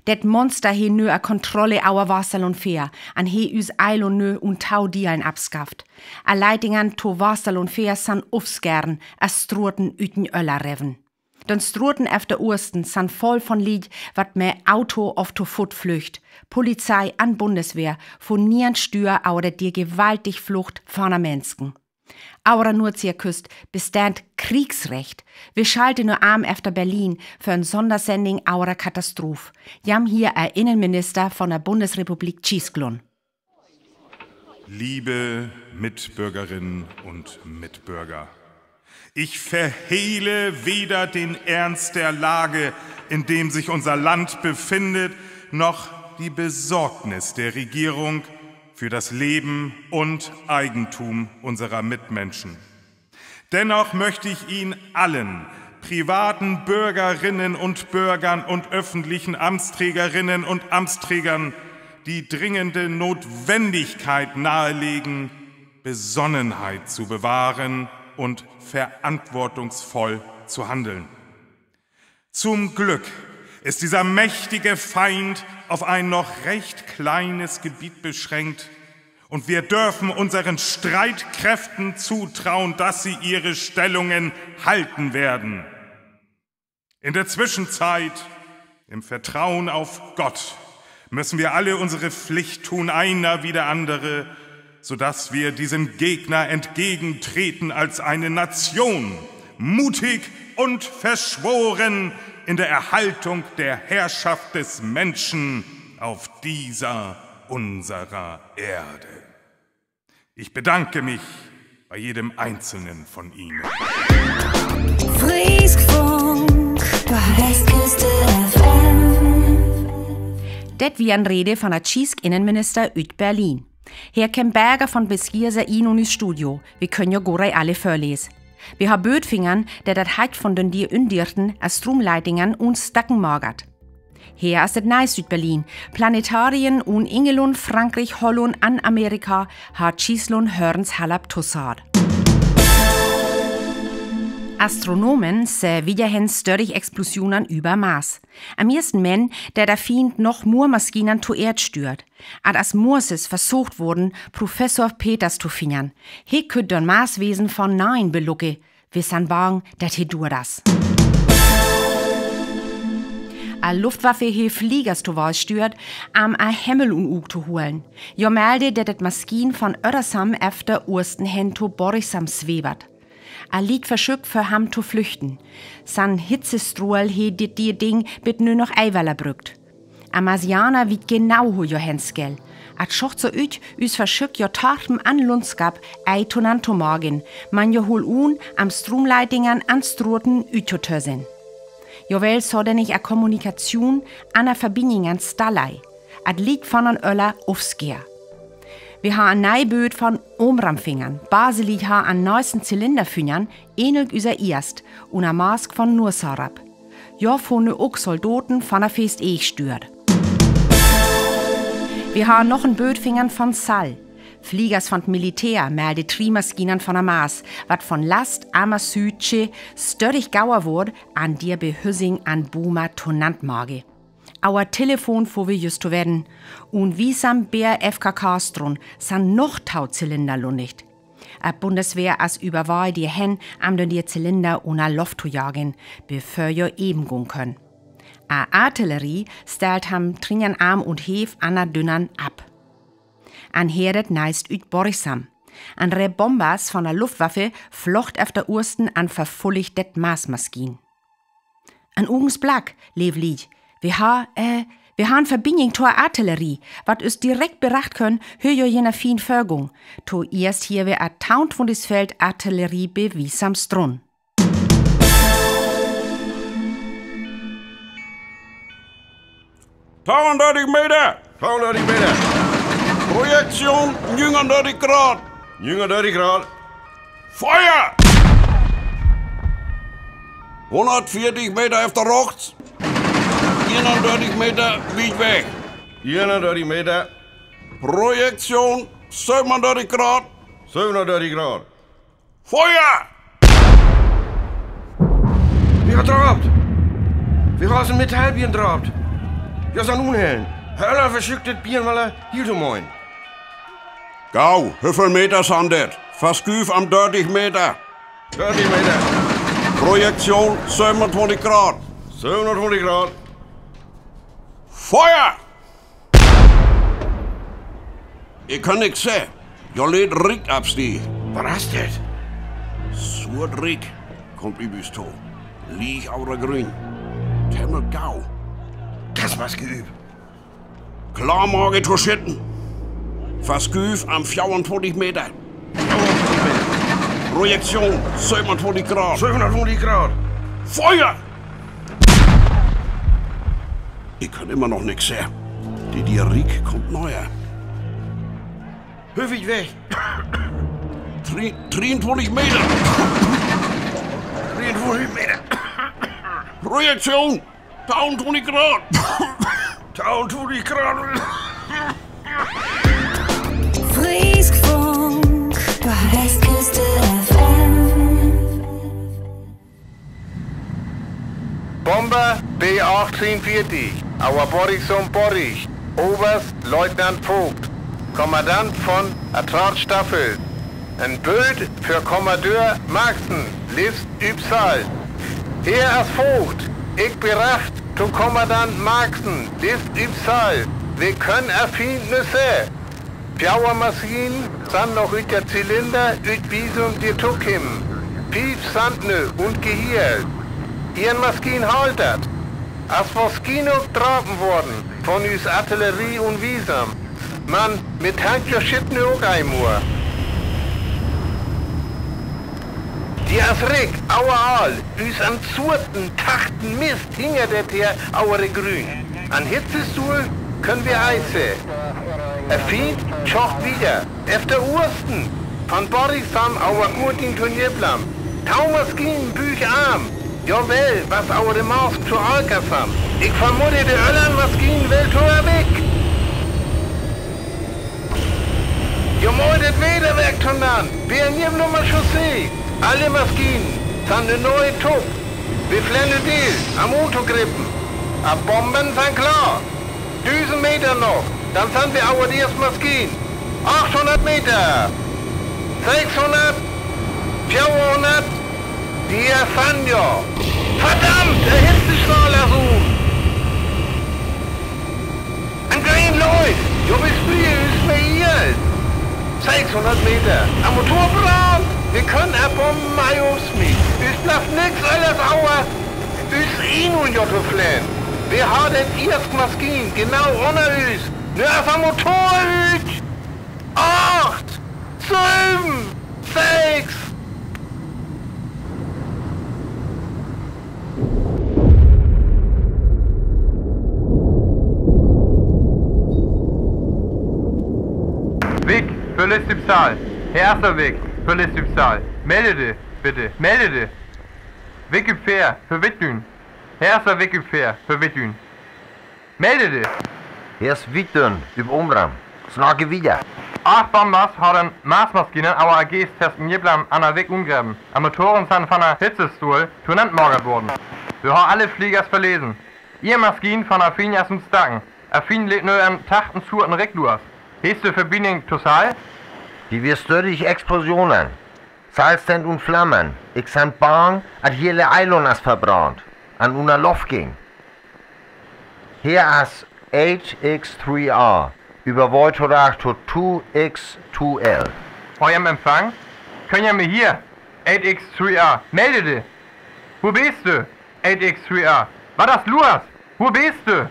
Det Monster hee nu e Kontroll auer Wassel un Feer, un hee üs Eiland nu un tau Dielen abschafft. E Leitingan to Wassel un Feer san ofscheren, e Stroten üten Öller reven. Dän Stroten ef de Oosten san voll von Lied, wat mer Auto of to Foot flücht. Polizei un Bundeswehr, von nien Stüer auer die gewaltig Flucht von de Menschen. Auer Noordseeküst besteiht Kriegsrecht. Wi schalten nu am efter Berlin för en Sondersending auer Katastroph. Jam hee e Innenminister von de Bundesrepublik Gisclun. Liebe Mitbürgerinnen und Mitbürger, ich verhehle weder den Ernst der Lage, in dem sich unser Land befindet, noch die Besorgnis der Regierung für das Leben und Eigentum unserer Mitmenschen. Dennoch möchte ich Ihnen allen, privaten Bürgerinnen und Bürgern und öffentlichen Amtsträgerinnen und Amtsträgern, die dringende Notwendigkeit nahelegen, Besonnenheit zu bewahren und verantwortungsvoll zu handeln. Zum Glück ist dieser mächtige Feind auf ein noch recht kleines Gebiet beschränkt und wir dürfen unseren Streitkräften zutrauen, dass sie ihre Stellungen halten werden. In der Zwischenzeit, im Vertrauen auf Gott, müssen wir alle unsere Pflicht tun, einer wie der andere, sodass wir diesem Gegner entgegentreten als eine Nation, mutig und verschworen in der Erhaltung der Herrschaft des Menschen auf dieser unserer Erde. Ich bedanke mich bei jedem Einzelnen von Ihnen. Frisk Funk, Westküste F M. Det wier en Rede von de Gisclun Innenminister üt Berlin. Hee kjemt bäge von Beskirse in unser Studio. Wi könt jo gor ej alle vörlese. Wi ha Bööd fungen, det dat Hajt von dän Dier ündierten, e Stromleitingan un Stacken magert. Hee es et Neist üt Berlin. Planetarien un Engelund, Frankriek, Holland un Amerika ha Gisclun Hörns Hallab tosaat. Astronomen sehn wiederhen störrig Explosionen üvver Mars. Am ieeschten meent, dat de Fiend noch Moormaschinen to Eerd stüert. Ald es Moorses versocht wurden, Professor Peters to fingen. Hee köönt dän Marswesen von nahen belucken. Wi sent bang, dat hee doot es. E Luftwaffe hee Fliegers to Wal stüert, am e Hemmel un Uug to holen. Jo melde, dat de Maschien von Öresam efter Oosten hen to Borgsam swevert. E Lied verschökt för am to flüchten. San Hitzestrohl hee dit Ding bit nu noch eewel brökt. Am Marsianer wiet genau, wo jo hen schall. Et schucht so ut, us Verschöök, jo Tarpen an Lundskap ei tonantomagen, man jo hol un, am Stromleitinge an Stroten utjotö sinn. Jo well, so denn ik a Kommunikation an a Verbinjung an Stallei. Et liet von an öller Ofskeer. Wi ha an Neibööt von Omramfingern, Baseli ha an neisten Zylinderfingern, ähnelk user ierst, un a Mask von Nursarab. Jo, vun nu ok Soldoten von a Fest eich stüert. Wi ha noch en Bööt Fingern von Sall. Fliegers von 't Militär melde Triemaskinen von a Maas, wat von Last am a Südsche störrig gauer wor, an dier Behüsing an Buma tonant mage. Auer Telefon, wo wi just to werden. Un Wiesam, Bär, F K K Strun, san noch tau Zylinder lunnicht. A Bundeswehr as überwei die hen, am den die Zylinder unner Loft to jagen, bevör jo even gung könn. A Artillerie stellt ham Trinjan am un Heef an a Dünnern ab. An heeret neist ut Borgsam. An Ree Bombers von a Luftwaffe flocht efter Usten an verfulligt det Maasmaskien. En Ugensblack, leev Lied. Wi ha, äh, wi ha en Verbinjung to Artillerie, wat us direkt beracht könn, hö jo jener Fien vörgung. To ierst hier wi a Taunt von dis Feld Artillerie be Wiesam Strun. Tauendertig Meter! Tauendertig Meter! Projektion, njungendertig Grad! Njungendertig Grad! Feuer! Hundertvierzig Meter auf der rechts. Einunddreißig Meter weit weg. Einunddreißig Meter. Projektion, siebenunddreißig Grad. Siebenunddreißig Grad. Feuer! Wi ha draapt! Wi ha us en Metallbien draapt! Wi san unhellen. Hölp, versöök dit Bien wal hiel to moin. Gau, woveel Meter san dit? Verschuuf am dörtig Meter. Dörtig Meter. Projektion, siebenundzwanzig Grad. Siebenundzwanzig Grad. Feuer! Ik kann nix sehn. Jo leet Rick afstiegen. Wat is dit? Suert Rick. Kummt übrigens to. Lieg oder grün. Temmel gau. Das war's geübt. Klar, morgen to schieten. Verschuuf am vierundzwanzig Meter. Projektion, siebenundzwanzig Grad. Siebenundzwanzig Grad. Feuer! Ik kann immer noch nix sehn. De Dierik kummt neher. Höfig weg. Dree-, dreeundzwanzig Meter. Dreeundzwanzig Meter. Projektion. Tausendungrad. Tausendungrad. Frisk Funk bei Westküste F M. Bomber B achtunvierzig, Auerborichsum Borich, Oberst Leutnant Vogt, Kommandant von Attraktsstaffel. En Bült för Kommandeur Marksen, list Übsal. Hier is Vogt, ik beracht to Kommandant Marksen, list Übsal. Wi könn en Fiend nich sehn. Fjouwer Maschinen san noch ut de Zylinder ut Wiesum de Tuck kemmen. Fief san nich un gehielt. Een Maschien haalt dat. As Maschien ok drapen worden von us Artillerie un Wiesum. Man, mit Tank jo schitt nu ok eimol. De is Rick, Auer Aal, us an suerten, tachten Mist hinger det her Auer Grün. An Hitzestuhl könn wi eise. En Fiend schacht wieder, efter Usten, von Borichsum Auer Gurting to Nieblam. Tau Maschien, Büg am. Jawell, was Auer de Mask to Alkasam. Ik vermode, de öllern Maschien well to Erwick. Jo, moit et Weder weg to nan. Wi en Nieblamer Chaussee. Alle Maschinen san de neue Tuck. Wi flenne deel, am Auto grippen. A Bomben san klar. Dusend Meter noch, dann san wi Auer de eerst Maschien. Achthundert Meter. Sechshundert. Vierhundert. De san jo. Verdammt, de Hitzestrahl is un. En green light. Jo, wi sprieën us mehr. Sechshundert Meter. Am Motor brennt. Wi könn en Bomben mei usmie. Us blifft nix anners übrig, us en un jo to flenne. Wi harrn de ierst Maschien genau unner us. Nu is 't Motor ut. Acht, söven, seks. Wick, för Listübsal. Heer Ersser Wick, för Listübsal. Meld di, bitte, meld di. Wick üb veer, för Wittdün. Heer Ersser Wick üb veer, för Wittdün. Meld di. Heer is Wittdün, üb Omram. Snacke wieder. Acht Bombers harrn Maßmaschinen an de Geest töschen Nibblam an de Wick ungrepen. De Motoren sent vun de Hitzestol tonanmagert worden. Wi harrn alle Fliegers verlesen. Ier Maschien vun de Fiend es üm Stacken. De Fiend lett nu en tachten Schuut en Rikj los. Hest du Verbindung to Sall? Hee wia ständig Explosionen. Sall sent en Flammen. Ik sin bang, dat hieele Eiland es verbrant. An unner Loft gäng. Heer es eight X three R. Överwaacht to two X two L. Hei am Empfang? Kön ji mi hieern? Eight X three R. Meld di. Wo bist du? Eight X three R. Wat es los? Wo bist du?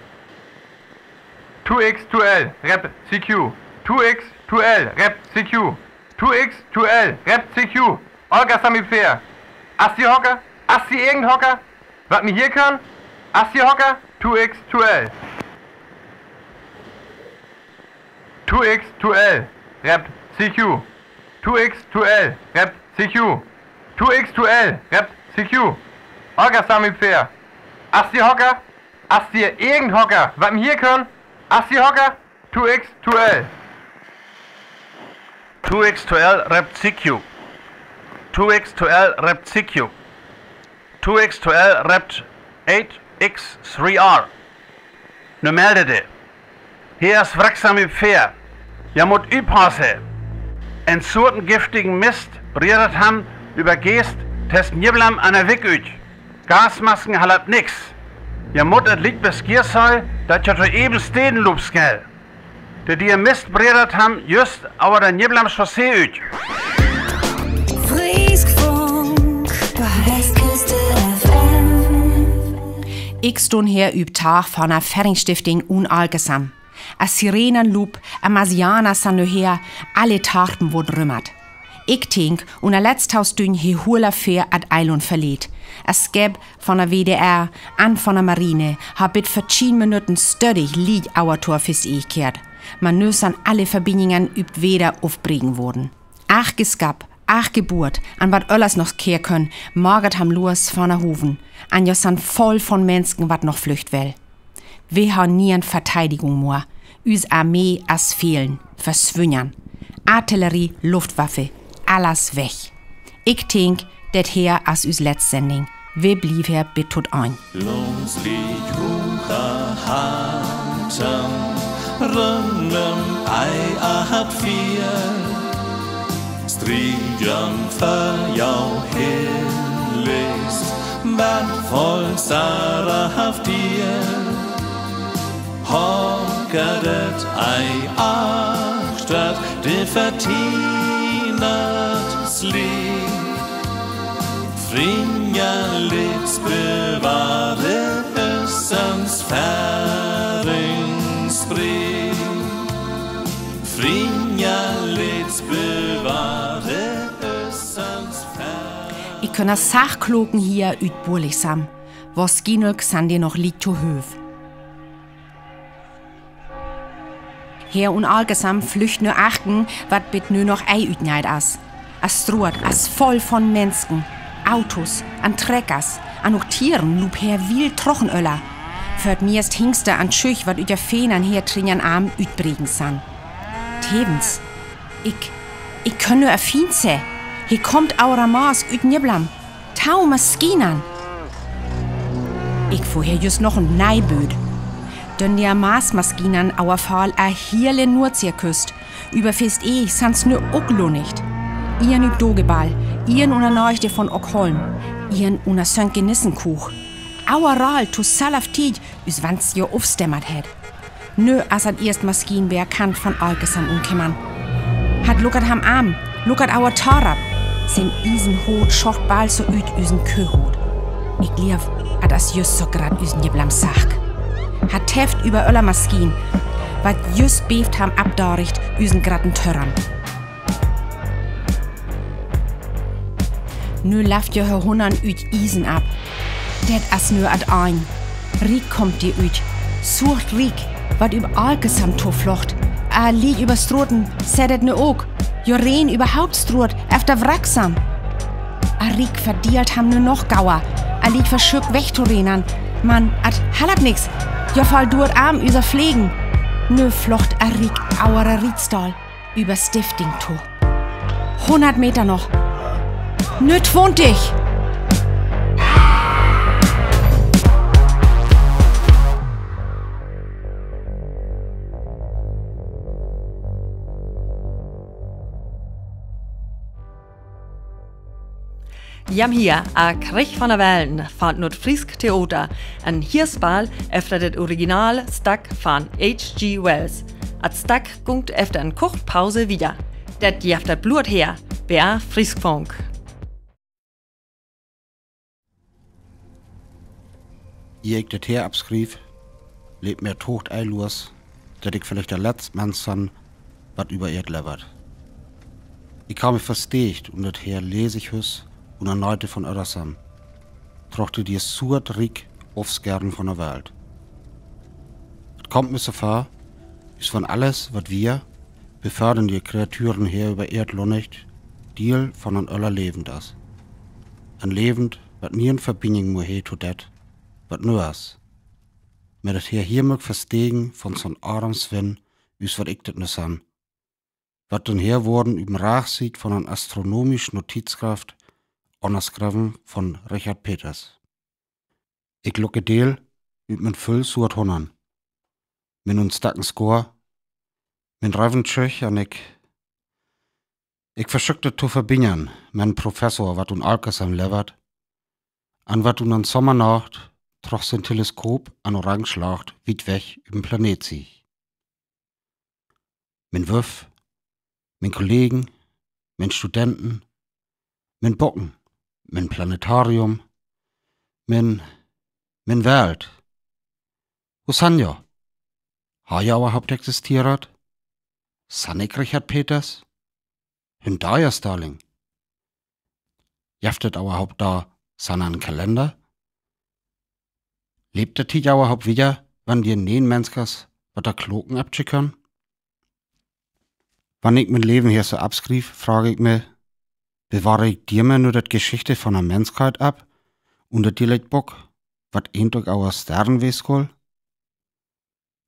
Two X two L, rep C Q. Two X two L, rep C Q. Two X two L, rep C Q. Olga Sami Fair. As hie Hocker? As hie irgend Hocker? Wat mi hieern kön? As hie Hocker? Two X two L. Two X two L, rep C Q. Two X two L, rep C Q. Two X two L, rep C Q. Olga Sami Fair. As hie Hocker? As hie irgend Hocker? Wat mi hieern kön? As hie Hocker? Two X two L. Two X two L, rep C Q. Two X two L, rep C Q. Two X two L, rep eight X three R. Nu meld di. Hee es Wrack Sami Fair. Ji mot oppassen. En soorten giftigen Mist breddert ham över Geest töschen Nibblam an de Wick ut. Gasmasken halpt nix. Ji mot et Licht beschiessen, dat ji to ewen steden lopen schall. De, de Mist breddert ham jüst achter de Nibblam Chaussee ut. Frisk Funk, Westküste F M. Ik stunn her üb Taach vun de Feringstiftung un Alkesam. As Sirenen lopen, as Masiana san nu her, alle Taarten worden rümmert. Ik dink, un a letzt haust dün he Hurla Fair et Eiland verleet. As Skepp vun de W D R an vun de Marine ha bit vör tien Minuten stödig Liek aur Tor fis ekeert. Man nu san alle Verbindungen üb Weder ufbregen worden. Ach Geskapp, ach Geburt, an wat öllers noch kehr könn, magert ham los vun de Hoven. An jo san voll vun Mensken, wat noch flücht well. Wi ha nien Verteidigung moa. Üs Armee es fehlen, verswünjen. Artillerie, Luftwaffe, alles weg. Ik dink, dit her es üs letzt Sending. Wi bliev her bit tot Enj. Lons liek hoge Haten, rüngem ei acht vier. Strieden för jo Hillis, wat Volk Sarah haft dir. Hockert ei achtert, de vertienert sliek. Frinja lits bewahre össens Feringsbrief. Frinja lits bewahre össens Feringsbrief. Ik könn a Sachkloken hier üt Burlichsam, wo Skinölk san de noch liek to Hööv. Her un Alkesam flücht nu achten, wat bit nu noch ei üt Nied as. A Stroot es voll vun Mensken, Autos, an Treckers, an och Tieren lup her wiel trochen öller. Vör et miest Hingste an Schüch, wat üt de Fenern her trinjan am ütbregen san. Tevens, ik, ik könn nu e Fiend sehn. He kummt aur a Mask üt Nibblam. Tau Maskinan. Ik fohr her jüst noch en Neibööt. Dön de Marsmaskinan aur Fall a hiele Noordseeküst. Übber Fest Eech sans nu ok lunnicht. Ieren üp Dogebal, ieren unner Neichte vun Ockholm, ieren unner Sönke Nissenkuch. Aur all to salaf Tied, üs wann s' jo ufstemmert hett. Nu as et ierst Maskin bi Kant vun Alkesam unkemmen. Hat luckert ham am, luckert aur Tarab. Sien Iesenhoot schocht bal so üt üsen Köhoot. Ik gliev, et as jüst so grad üsen Jibblam Sack. He teft över öller Maschien, wat jüst beeft han, abdaricht üsen graten Törm. Nu lafft jo hee hunnern üt Iesen af. Det es nu at ein. Riek kummt hee üt. Suurt Riek, wat üv Alkesam toflocht. He liek üver Stroten, sett et nu ok. Jo, reen üver Hauptstrot, efter Wracksam. He Riek verdeelt han nu noch gauer. He liek verschück wegtorenern. Man et halpt nix. Jo, fall duurt am üser Flegen. Nu flocht he Riek auer Rietstal üver Stifting to. Hunnert Meter noch. Nu twintig. Jem, hee, A Krich van de Welten, van 't Noordfriisk Theater. En Hierspal efter det Originalstöck van H G Wells. Et Stöck gunk efter en kort Pause wieder. Det jeft et bloot hee, bie Friesfunk. Ier ik det hee afschriev, leep mer toch ei los, det ik veleicht de letst Mins han, wat üver Eerd levert. Ik han mi versteekt un det hee lesig hus un en Neite van Öddersam, troch de dier suurt Riek ofscheren van de Welt. Et kummt mi so vör, üs van alles, wat wier, bevör den dier Kreaturen hee üver Eerd lonnigt, Diel van en öller Levend es. En Levend, wat nie en Verbinjing mie hee to det, wat nu es. Mer det hee hee mik verstegen van so'n Armswinn, üs wat ik det nu san. Wat den hee worden üv de Raagsiet van en astronomisch Notizschreft, unnerschreven van Richard Peters. Ik luck deel üv mien vull suurt Hunnern. Mien untstöken Schoor, mien Reventschöch an ik. Ik verschück det to verbinjen, mien Professor, wat un Alkesam levert, an wat un en Sommernacht troch sien Teleskop an Orange Lacht wiet weg üv den Planet siech. Mien Wöff, mien Kollegen, mien Studenten, mien Bocken, mien Planetarium, mien, mien Welt. Wo san jo? Har jo auerhaupt existerat? San ik Richard Peters? Hünn dor jo Starling? Jeft et auerhaupt dor so'n Kalender? Leevt de Tiet auerhaupt wieder, wann dier neen Menschers wat de Kloken aftschickern? Wann ik mien Leven hee so afschriev, fraag ik mi, bewahr ik dier mer nu de Jeschicht von de Menschheit af un det Dialektbook, wat eendok auer Stern wees schull?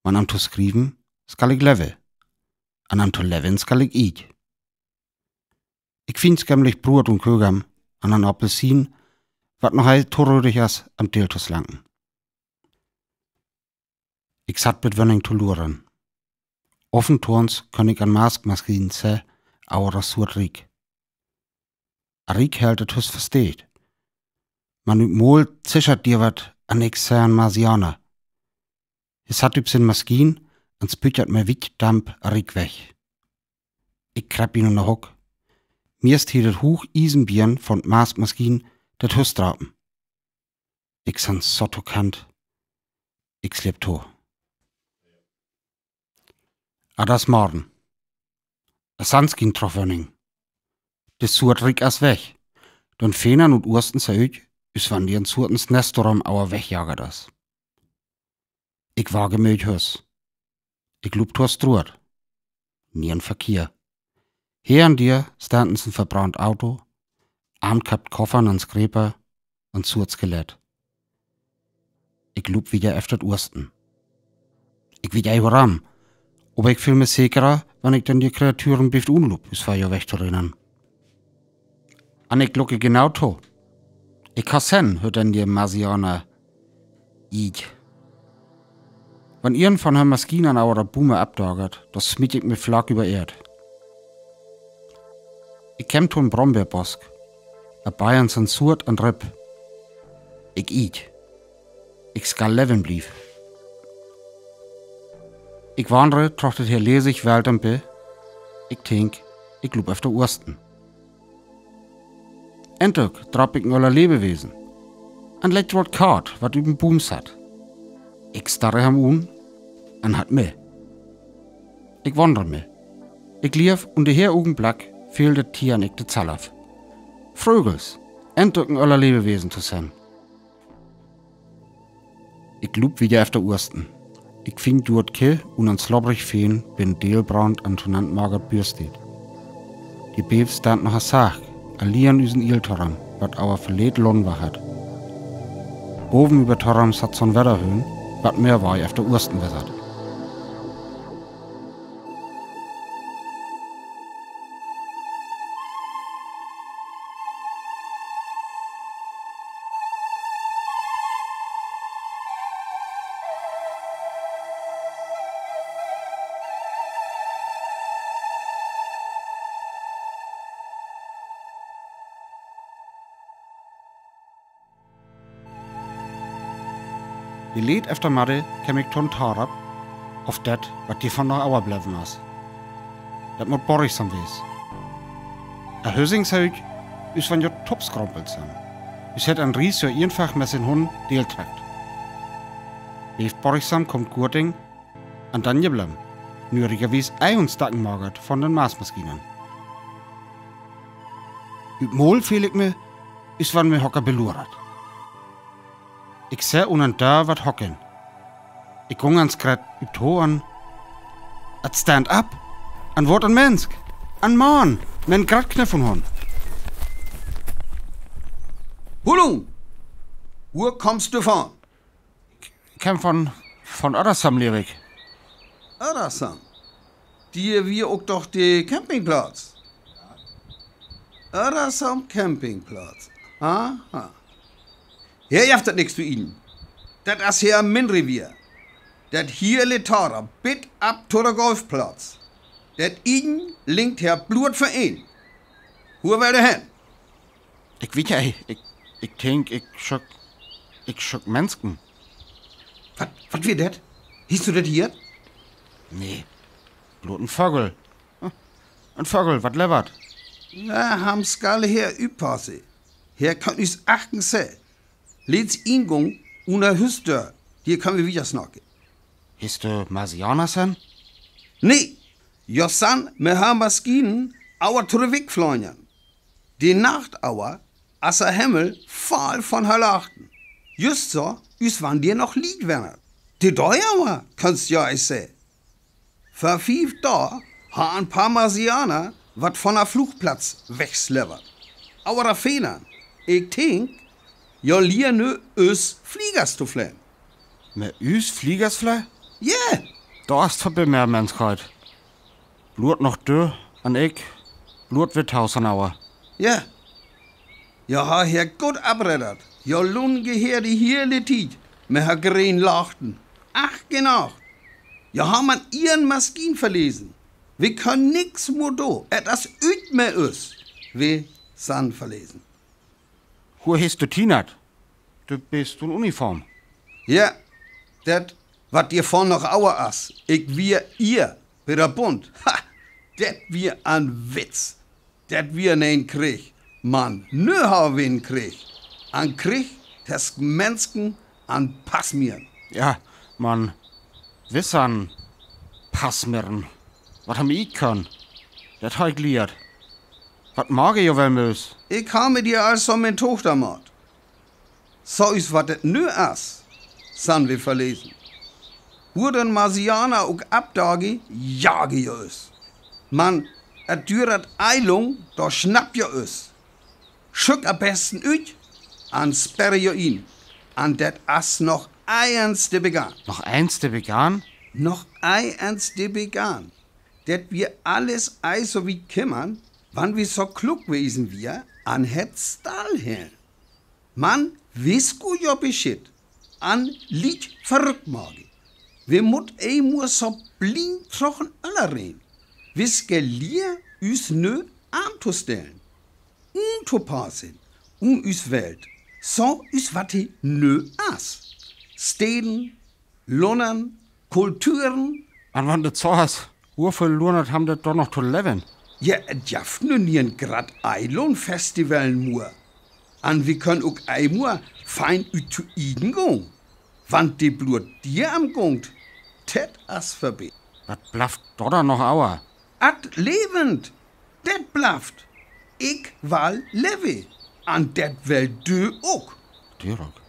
Wann an to schrieven, schall ik leve. An an to leven schall ik iet. Ik finn schemlich Brood un Kögam an en Appelsin, wat noch ei torödig es, am Deel to slanken. Ik satt bie de Wönning to luren. Offentons kunn ik en Maskmaschien sehn, auer e suurt Riek. E Riek helt et hus versteet. Man üt Mol zischert dier wat an ik seh en Marsianer. Hee satt üp sien Maschien un spütjert mei wiet Damp e Riek weg. Ik krepp in ene Hook. Miest hee det huug Iesenbien von Maskmaschien det hus drapen. Ik san so to Kant. Ik sleep to. Et es Morgen. De Sonn schient troch Wönning. De suurt Riek es weg. Den Fenern ut Oosten süht üt, üs wann dier en suurten Sneestorm auer wegjaget es. Ik wage mik nich hus. Ik luup to Stroot. Neen Verkehr. Hee an dier steit en verbrannt Auto, ankappt Koffer un Schreper un suurt Skelett. Ik luup wieder efter Oosten. Ik weet nich woarom, oba ik föhl mik sekerer, wann ik den dier Kreaturen bie 't Unluup, üs vör jo wegtorennen. An ik lucke genau to. Ik ha sehn, hee den dier Marsianer iet. Wann een von hör Maschinen auer de Buum afdaget, dan smiet ik mik flach üvver Eerd. Ik keem to en Brombeerbosk. E Bein san suurt un ripp. Ik iet. Ik schall leven blieven. Ik wandre troch det hee lesig Welt en be. Ik dink, ik luup efter Oosten. Endlich drap ik en oller Lebewesen. En leet rood Kaat, wat üp en Buum satt. Ik starre häöm aun, an hei nich. Ik wundere mi. Ik leev, un de heer Ogenblik feel dat Tier an ik de Zalaf. Vrägels, endlich en öller Lebewesen to sien. Ik loup wier efter Uasten. Ik fing doa 't Kee un en slobberig Feen bin Deelbrand an tonant mager Bürsteed. De Beev stant noch a Saak, a lier an üsen Ieltorm, wat aver verleet Lunn wach hett. Boven över Torm satt so'n Wedderhöön, wat mea wei efter Uasten wesat. De leet Eftermeddig keem ik to'n Torp, of dat, wat doa von noch euverbleven es. Dat mutt borgsam wesen. A Hüsing sä ik, üs wan jo toppskrompelt sent. Üs hett en Ries jo eenfach met sien Hund deeltreckt. Leevt borgsam, kaamt Gurting, an dann jebleven. Nödigerwies ei uns Dacken magert von den Maasmaskinen. Op mol feel ik mi, üs wan mi hocker beluuert. Ik sä unner en Däör wat hocken. Ik gung en Skrett op to an. Et stand op. En woort en Mensk. En Maun. Met en Grattkniff von Hund. Hullo! Wua kommst du von? Ik kem von, von Öresund, leev ik. Öresund? Doa wier ok doch de Campingplatz. Öresund Campingplatz. Aha. Hee jeft dat nix to ieden. Dat es hee mien Revier. Dat hee lett hee bit op to de Golfplatz. Dat Ieden linkt hee bloot vör een. Wua well de hen? Ik weet nich, ik, ik dink, ik schuck, ik schuck Mensken. Wat, wat wier dat? Hest du dat hieet? Nee, bloot en Vogel. Hm, en Vogel, wat levert. Na, ham skall hee oppasse. Hee kann us achtern sehn. Leets Ingang, unner Hüsdör, doa kann wi wieter snacken. Hest du Marsianer sehn? Nee, jo sehn, met häör Maskinen, aver trügg wegfleien. De Nacht aver, es de Himmel voll von Lachten. Just so, us wan doa noch Liet weren. De Däuer aver, kannst jo ech sehn. Vör fief Daag harrn en paar Marsianer wat von de Flugplatz wegslevert. Aver de Fähnen, ik dink, jo lieren nu us Fliegers to fleien. Met us Fliegers fleien? Jo. Dat es vörbei met Menschheit. Bloot noch du un ik, bloot wi tausen aver. Jo. Jo, harr hee goot opreddert. Jo, Lunn gehäär de hiele Tiet, met häör green Lachten. Ach, genau. Jo, harr man ier Maskinen verlesen. Wi könnt nix mea dun. Et es ut met us. Wi sent verlesen. Wua hest du Tienat? Du best en Uniform. Jo, dat, wat doa von noch euver es. Ik wier ier, bie de Bund. Ha, dat wier en Witz. Dat wier nich en Kreeg. Man nu harr wi en Kreeg. En Kreeg tüsken Mensken un Pasmieren. Jo, man, wi sent Pasmieren. Wat harr mi kunnt? Dat harr ik lieert. Wat maak ik jo woll met us? Ik harr mit ehr also mien Tog maakt. So es, wat et nu es, sent wi verlesen. Wurden Marsianer ok opdagen, jagen jo us. Man et düert ei lang, do schnappen jo us. Schuck am besten ut un sperren jo in. Un dat es noch eens de Begann. Noch eens de Begann? Noch eens de Begann. Dat wier alles ei so wiet kümmen, wan wi so kluck wesen wier un hett stall helen. Man wi skullen jo Beschied un Liet verrückt maken. Wi mutt eemol so blind trocken öller reden. Wi skullen lieren, us nu antostellen. Untopassen, un us Welt. So es, wat he nu es. Steden, Landen, Kulturen. An wan dat so es, woveel Lande harrn dat do noch to leven? Jo, et jeft nu nie en graad Eilandfestival mea. Un wi könnt ok eemol fein ut to eten gonn. Wan de Bluot dier am gungt, det as vörbi. Wat blafft dor dan noch aver? At Leven, det blafft. Ik wall leve. An det wellt du ok. Dirk.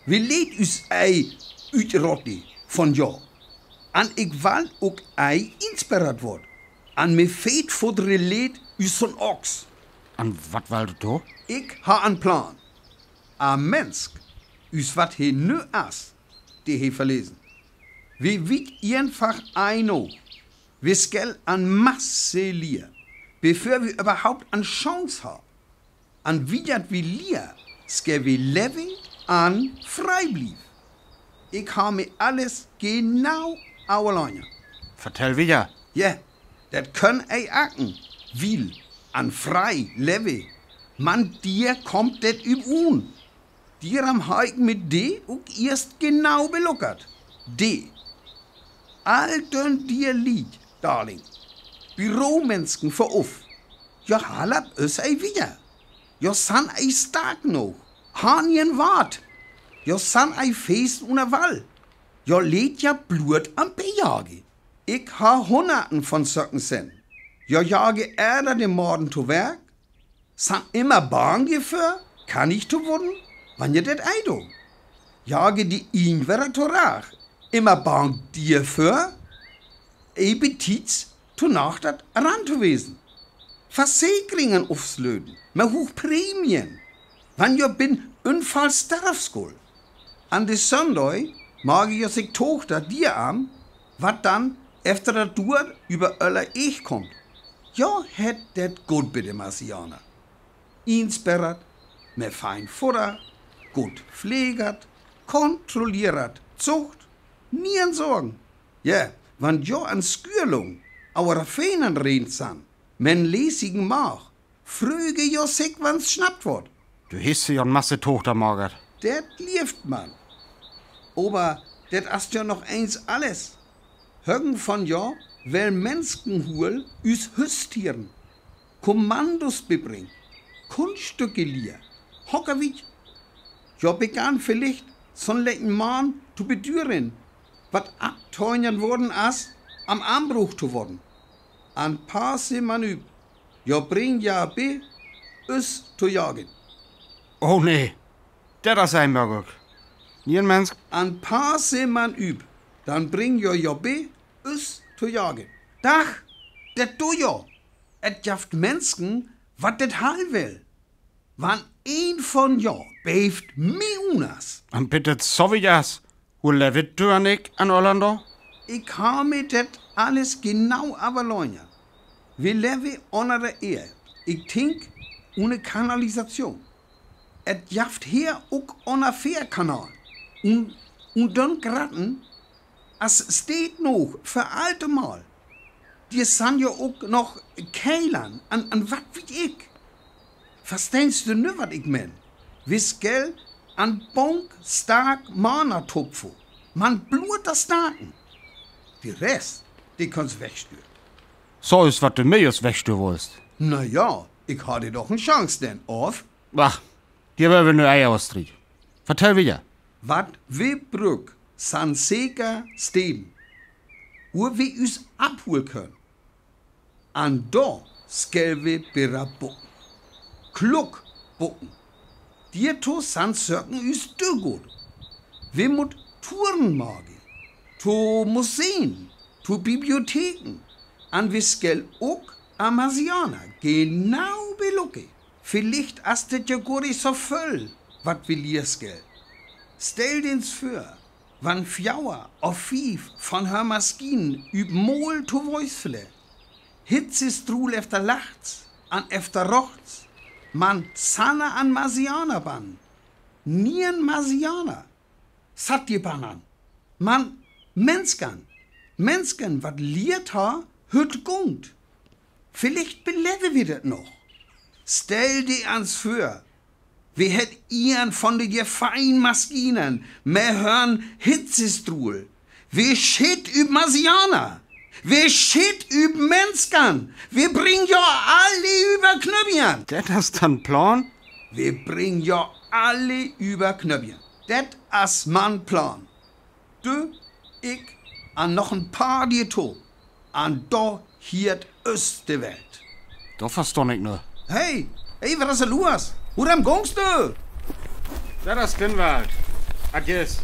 Wi leet us ei utrotte von jo. An ik wall ok ei inspirreert worde. An mi feet vör de Leed us so'n Ochs. An wat wellt du? Ik ha en Plan. En Mensk, us wat he nu as, de he verlesen. Wi wiet eenfach ei no. Wi schell en Masse lier, bevör wi överhaupt en Chance ha. An wiet wi lier, schell wi leve an free blieve. Ik ha mi alles genau averlajt. Vertell wiejer. Jo, dat kann ei aken, wiel an free leve. Man dier kummt dat üb un. Dierum ha ik mi de ok ieescht genau beluckert. De. All dön dier Lied, Darling. Büromensken vör uf. Jo, halp us ei wiejer. Jo, san ei stark noog. Han ien wat. Jo, san ei feest unner Wall. Jo, leet jo Bluot am Bee jage. Ik ha hunnerten von söken sehn. Jo, jage eder de Morden to Werk. San immer bang jeför, kann ich to wurden, wann je dat ei do. Jage de Inwärer to Raach, immer bang dieför, ei betiets to Nacht dat ran to wesen. Versekringen ufslöten, me huch Prämien, wann jo bin Unfall sterf scholl. An de Sönndog mag jo sik Tochter dier an, wat dann efter dat Duer über öller Eeg kummt. Jo, hett dat god bi de Marsianer. Insperrat, me fein Fudder, god pflegert, kontrollierert, Zucht, nie en Sorgen. Jo, wann jo en Skürlung, aver feinen Rent san, men lesigen Maag, fröge jo sik, wann schnappt word. Du hest jo en Masse Tochter, Margot. Dat lieft man. Ober dat as jo noch eens alles. Högen von jo well Mensken huul us Hüstieren. Kommandos bibringen. Kunststücke lier. Hockerwiet. Jo begann villicht, so'n lecken Mann to bedüren, wat abteunen worden as, am Anbruch to worden. An passe man üb. Jo bring jo bi, us to jagen. Oh nee, dat as ei Mörguk. Nien Mensk. An passe man üb, dann bring jo jo bi, us to jagen. Dach, dat do jo. Et jaft Mensken, wat dat hal well. Wann een von jo beeft mi unas. An bitte so wie jas. Wo levet du an ik an Orlando? Ik ha mi dat alles genau averlajt. Wi leve unner de Eer. Ik tink, ohne Kanalisation. Et jaft her ok unner Fährkanal. Un, un dann Gratten, as steht noch för altemal. Dier san jo ok noch Keilern, an, an wat wiet ik. Versteinst du nu, wat ik men? Wi schell en Bunk stark Mana tupfe. Man bluter starken. De Rest, de kannst wegstüren. So is, wat du mi us wegstüren wollst. Na ja, ik harr doch en Chance denn, of? Ach, dier wölle nu Eier austriek. Vertell wiejer. Wat wi bruken, san seker Steden, wo wi us abhulen könen. An do schell wi bäder buken. Kluck buken. Dieto san Söken us dör god. Wi mutt Turen maken. To Museen, to Bibliotheken. An wi schell ok Amasiana genau belucken. Villicht as dat jo gor nich so völl, wat wi lieren schell. Stell di ens vör, wann vör of fief von hör Maschinen üb Mol to Weis fleeg. Hitzestruul efter lachts, an efter rochts, man sanne an Masiana bann. Nien Masiana. Satt di bann an. Man Mensken, Mensken, wat liert ha, hütt gungt. Villicht beleve wi dat noch. Stell di ans vör, wi hett een von de gefein Maschinen, mer hörn Hitzestruul. Wi schitt üb Masiana. Wi schitt üb Mensken. Wi bringt jo alle üb'er Knöbien. Dat as dien Plan? Wi bringt jo alle üb'er Knöbien. Dat as man Plan. Du, ik, an noch en paar Dier to. An do hieet us de Welt. Do verstonn ik nich. Hey, hey, wat is d'r loos? Worum gungst du? Dat is Finnwald. Adjes.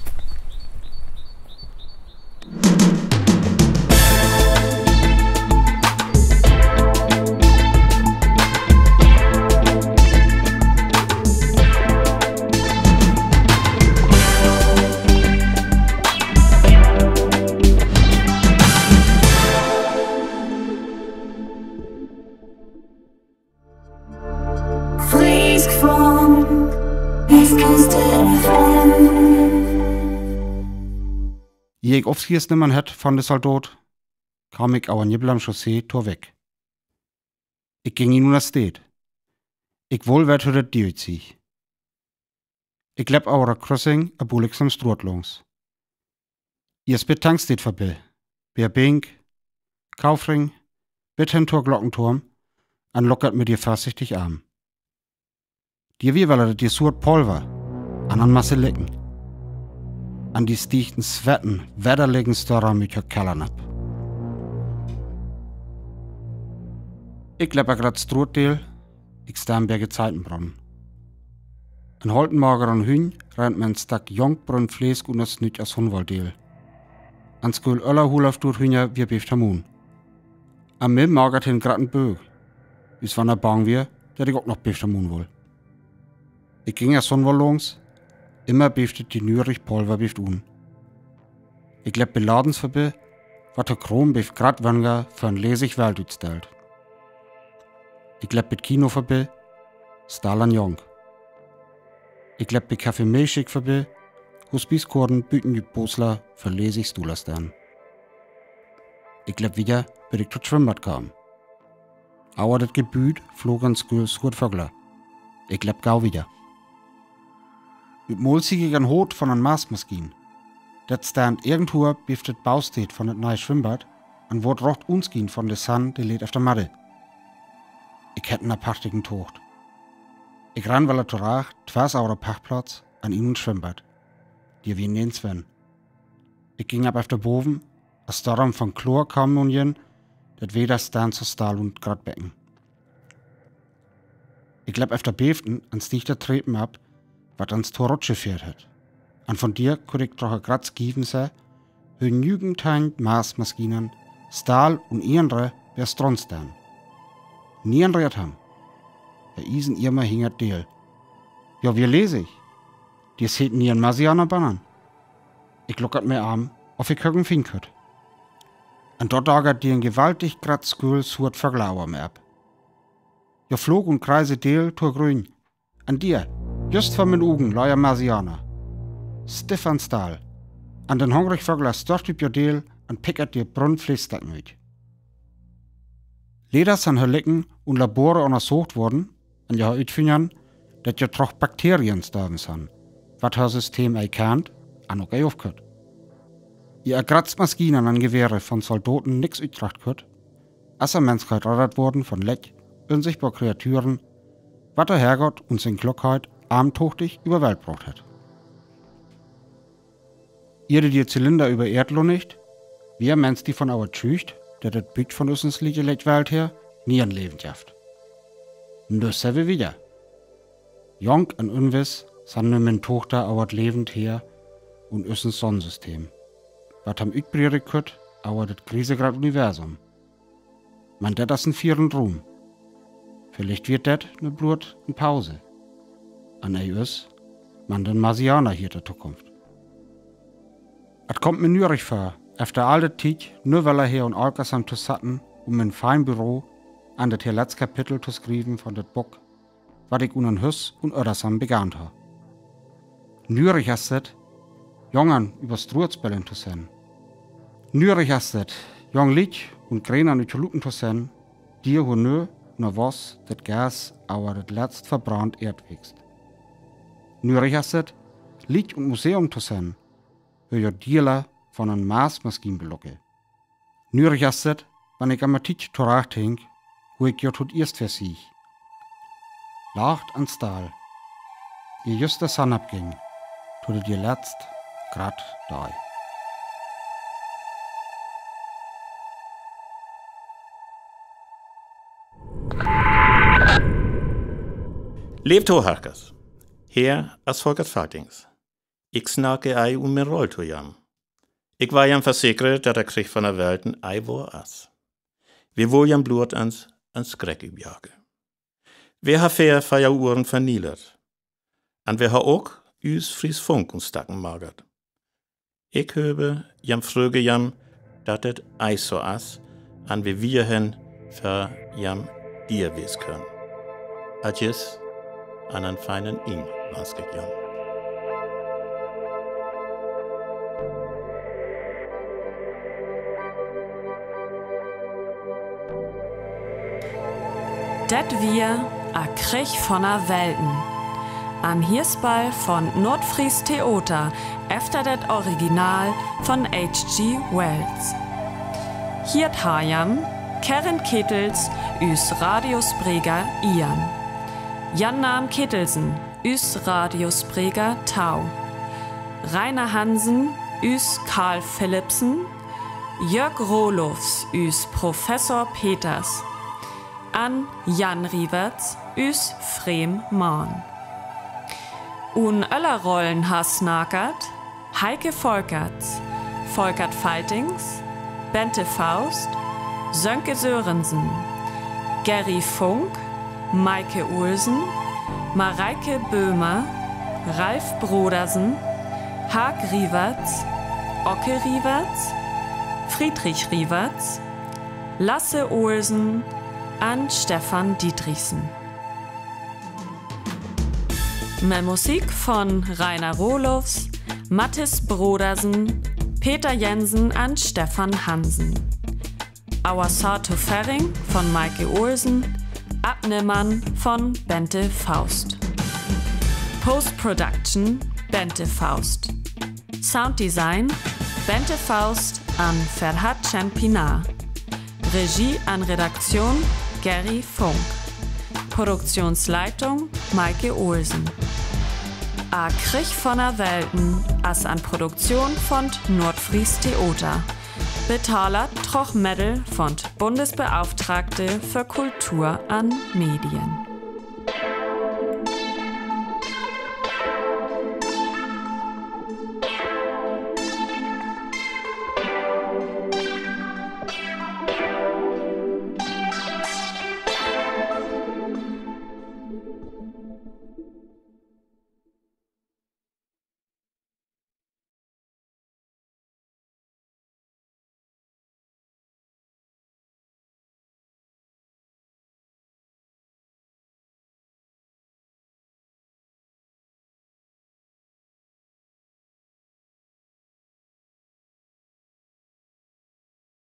Frysk Funk, Westküste F M. Ier ik Ofschied namen haud von de Soldaat, kaum ik aver nibbel am Chaussee tor wegk. Ik ging in una Steed. Ik wull weten, wo dat Dier utseeg. Ik leep aver de Crossing, e buliksam Stroot lungs. Ier spit Tanksteed vörbi, wier Bink, Kaufring, bit hen tor Glockenturm, an luckert mi dee vörsichtig an. Dee wier wal dat dee suurt Polver, an en Masse Licken. An dee stieg en swetten, wedderlicken Storm ut hör Keller nap. Ik leep a grad Stroot deel, ik stonn bie Gezeitenbronn. En holten mageren Hunj rent mi en Stack jung brun Fleesk unner Snüt as Hunn wal deel. En School Öller Hulaf dor hunja wier bift am un. An mi magert hee grad en Böög. Wiels wann hee bang wier, dat ik ok noch bift am un wull. Ik ging as Hunn wal lungs, immer bift et dee nürig Polver bift un. Ik leep bie Ladens vörbi, wat hör Kroom bift grad weniger för en lesig Welt utstellt. Ik leep bie Kino vörbi, stall en Jung. Ik leep bie Café Milchshake vörbi, Hospice Korden buten ut Bosler för lesig Stöhl stahn. Ik leep wieder, bit ik tot Schwimmbad kaum. Aver dat Gebüüd floog en School suurt Vögler. Ik leep gau wieder. Op mol sieg ik en Hoot von en Maasmaschien. Dat stonn irgendwo bift et Bausteed von et neie Schwimmbad an woort rocht unschien von de Sonn, dee leet op de Madde. Ik hett en apartigen Tocht. Ik rann wal tor Rach, twers aver de Parkplaats an in en Schwimmbad. Dee wier nirgends wen. Ik ging op, op de Boven, en Storm von Chlor kaum un jen, dat Weder stonn so stall un grad becken. Ik leep op de Beeften an stieg de Treppen op, wat ans tor Rotsch föhrt hett. An von dee kunn ik doch grad schieven sehn, wo nügend Maasmaschienen, stall un ienre, bie Strand stonn. Nieen rät han. Hee is en Iesner hinger et Deel. Jo, wier lesig. Dee seet nie en Marsianer bannen. Ik luckert mi um, of ik hör en finn kunn. An dor dagert dee en gewaltig grad School suurt Vögler aver mi op. Jo, floog un kreisde deel tor Grün. An dee, just vör mien Ugen, leeg en Marsianer. Stiff an stall. An den hungrig Vögel störrt op jo deel an pickert dee brun Fleesk nüt. Leeders an hör Licken un Labore unnersocht worden, an jo utfunnen, dat jo troch Bakterien storven sent, wat hör System ei kennt, an ok ei ofkütt. Ier Kratzmaschienen an Gewehre von Soldoten nix utrach kütt, es de Menschheit radat worden von Leck, unsichtbor Kreaturen, wat de Herrgott un sien Klockheit am tochtig üwwer Welt brocht hett. Ier dee Zylinder üwwer Erdlunnicht, wier Mensch dee von aver tschücht, dat et büt von ussen Liet Welt her nie en Leven jeft. Nü sehn wi wieder. Jung un unwiss sent nü mien Tochter aver et Leven her un ussen Sonnsystem. Wat am utbriere kütt, aver dat griese grad Universum. Man dat es en fieren Ruum. Villicht wier dat nü bloot en Pause. An ei us, man den Marsianer hieër de Tokunft. Et kummt mi nürig vör, efter all de Tiet, nü weller her un Alkasam to sitten, um en fein Büro an dat hieër letzt Kapitel to schrieven von dat Book, wat ik unnen Hus un Öddersam begann ha. Nürig es et, jung üwwer Strutzbellen to sehn. Nürig es et, jung Liet un Grenen utto Lücken to sehn, dee hör nü, nü was, dat Gas, aver dat letzt verbrannt Eerd wichst. Nürig es et, Liet un Museum to sehn, hör jo Diele von en Marsmaschien belucke. Nürig es et, wann ik an mien Tiet torach dink, wo ik jo to't ierst vör sieg. Lacht an stall. Ier just de Sonn opging, to't et letzt grad dei. Leev Tohörkers, hier is Volkert Faltings. Ik snacke ei um mien Roll to jan. Ik well jan versekere, dat de Kjrich von de Welten ei woar is. Wi wullen jan bloot en Schreck opjage. Wi ha veer Fieruren vernielert. Un wi ha ok us Fries Funk uns Stacken magert. Ik höb jan fröge jan, dat et ei so is, un wi wieherhen för jan dier wes könn. Adjüs, un en fienen Inj wansk ik jan. Det wier A Kjrich von de Welten, en Hierspeel von Noordfries Theater efter det Original von H G Wells. Hieët harr jan Karen Kettels us Radiospreker iern, Jan Nahm Kettelsen us Radiospreker tau, Reiner Hansen us Karl Philipsen, Jörg Rohlofs us Professor Peters un Jan Riewerts us Freem Maan. Un öller Rollen harr snackat Heike Volkerts, Volkert Faltings, Bente Faust, Sönke Sörensen, Gerry Funk, Meike Olsen, Mareike Böhmer, Ralf Brodersen, Haag Riewerts, Okke Riewerts, Friedrich Riewerts, Lasse Olsen un Stefan Dietrichsen. Med musik von Reiner Rohlofs, Mattis Brodersen, Peter Jensen un Stefan Hansen. Auer Sato Ferring von Meike Olsen, Abnemann von Bente Faust. Post-Production Bente Faust. Sounddesign Bente Faust un Ferhat Cempina. Regie un Redaktion Gerry Funk. Produktionsleitung Meike Olsen. A Kjrich von de Welten es en Produktion von Noordfries Theater, betalert troch Meddel von Bundesbeauftragte för Kultur un Medien.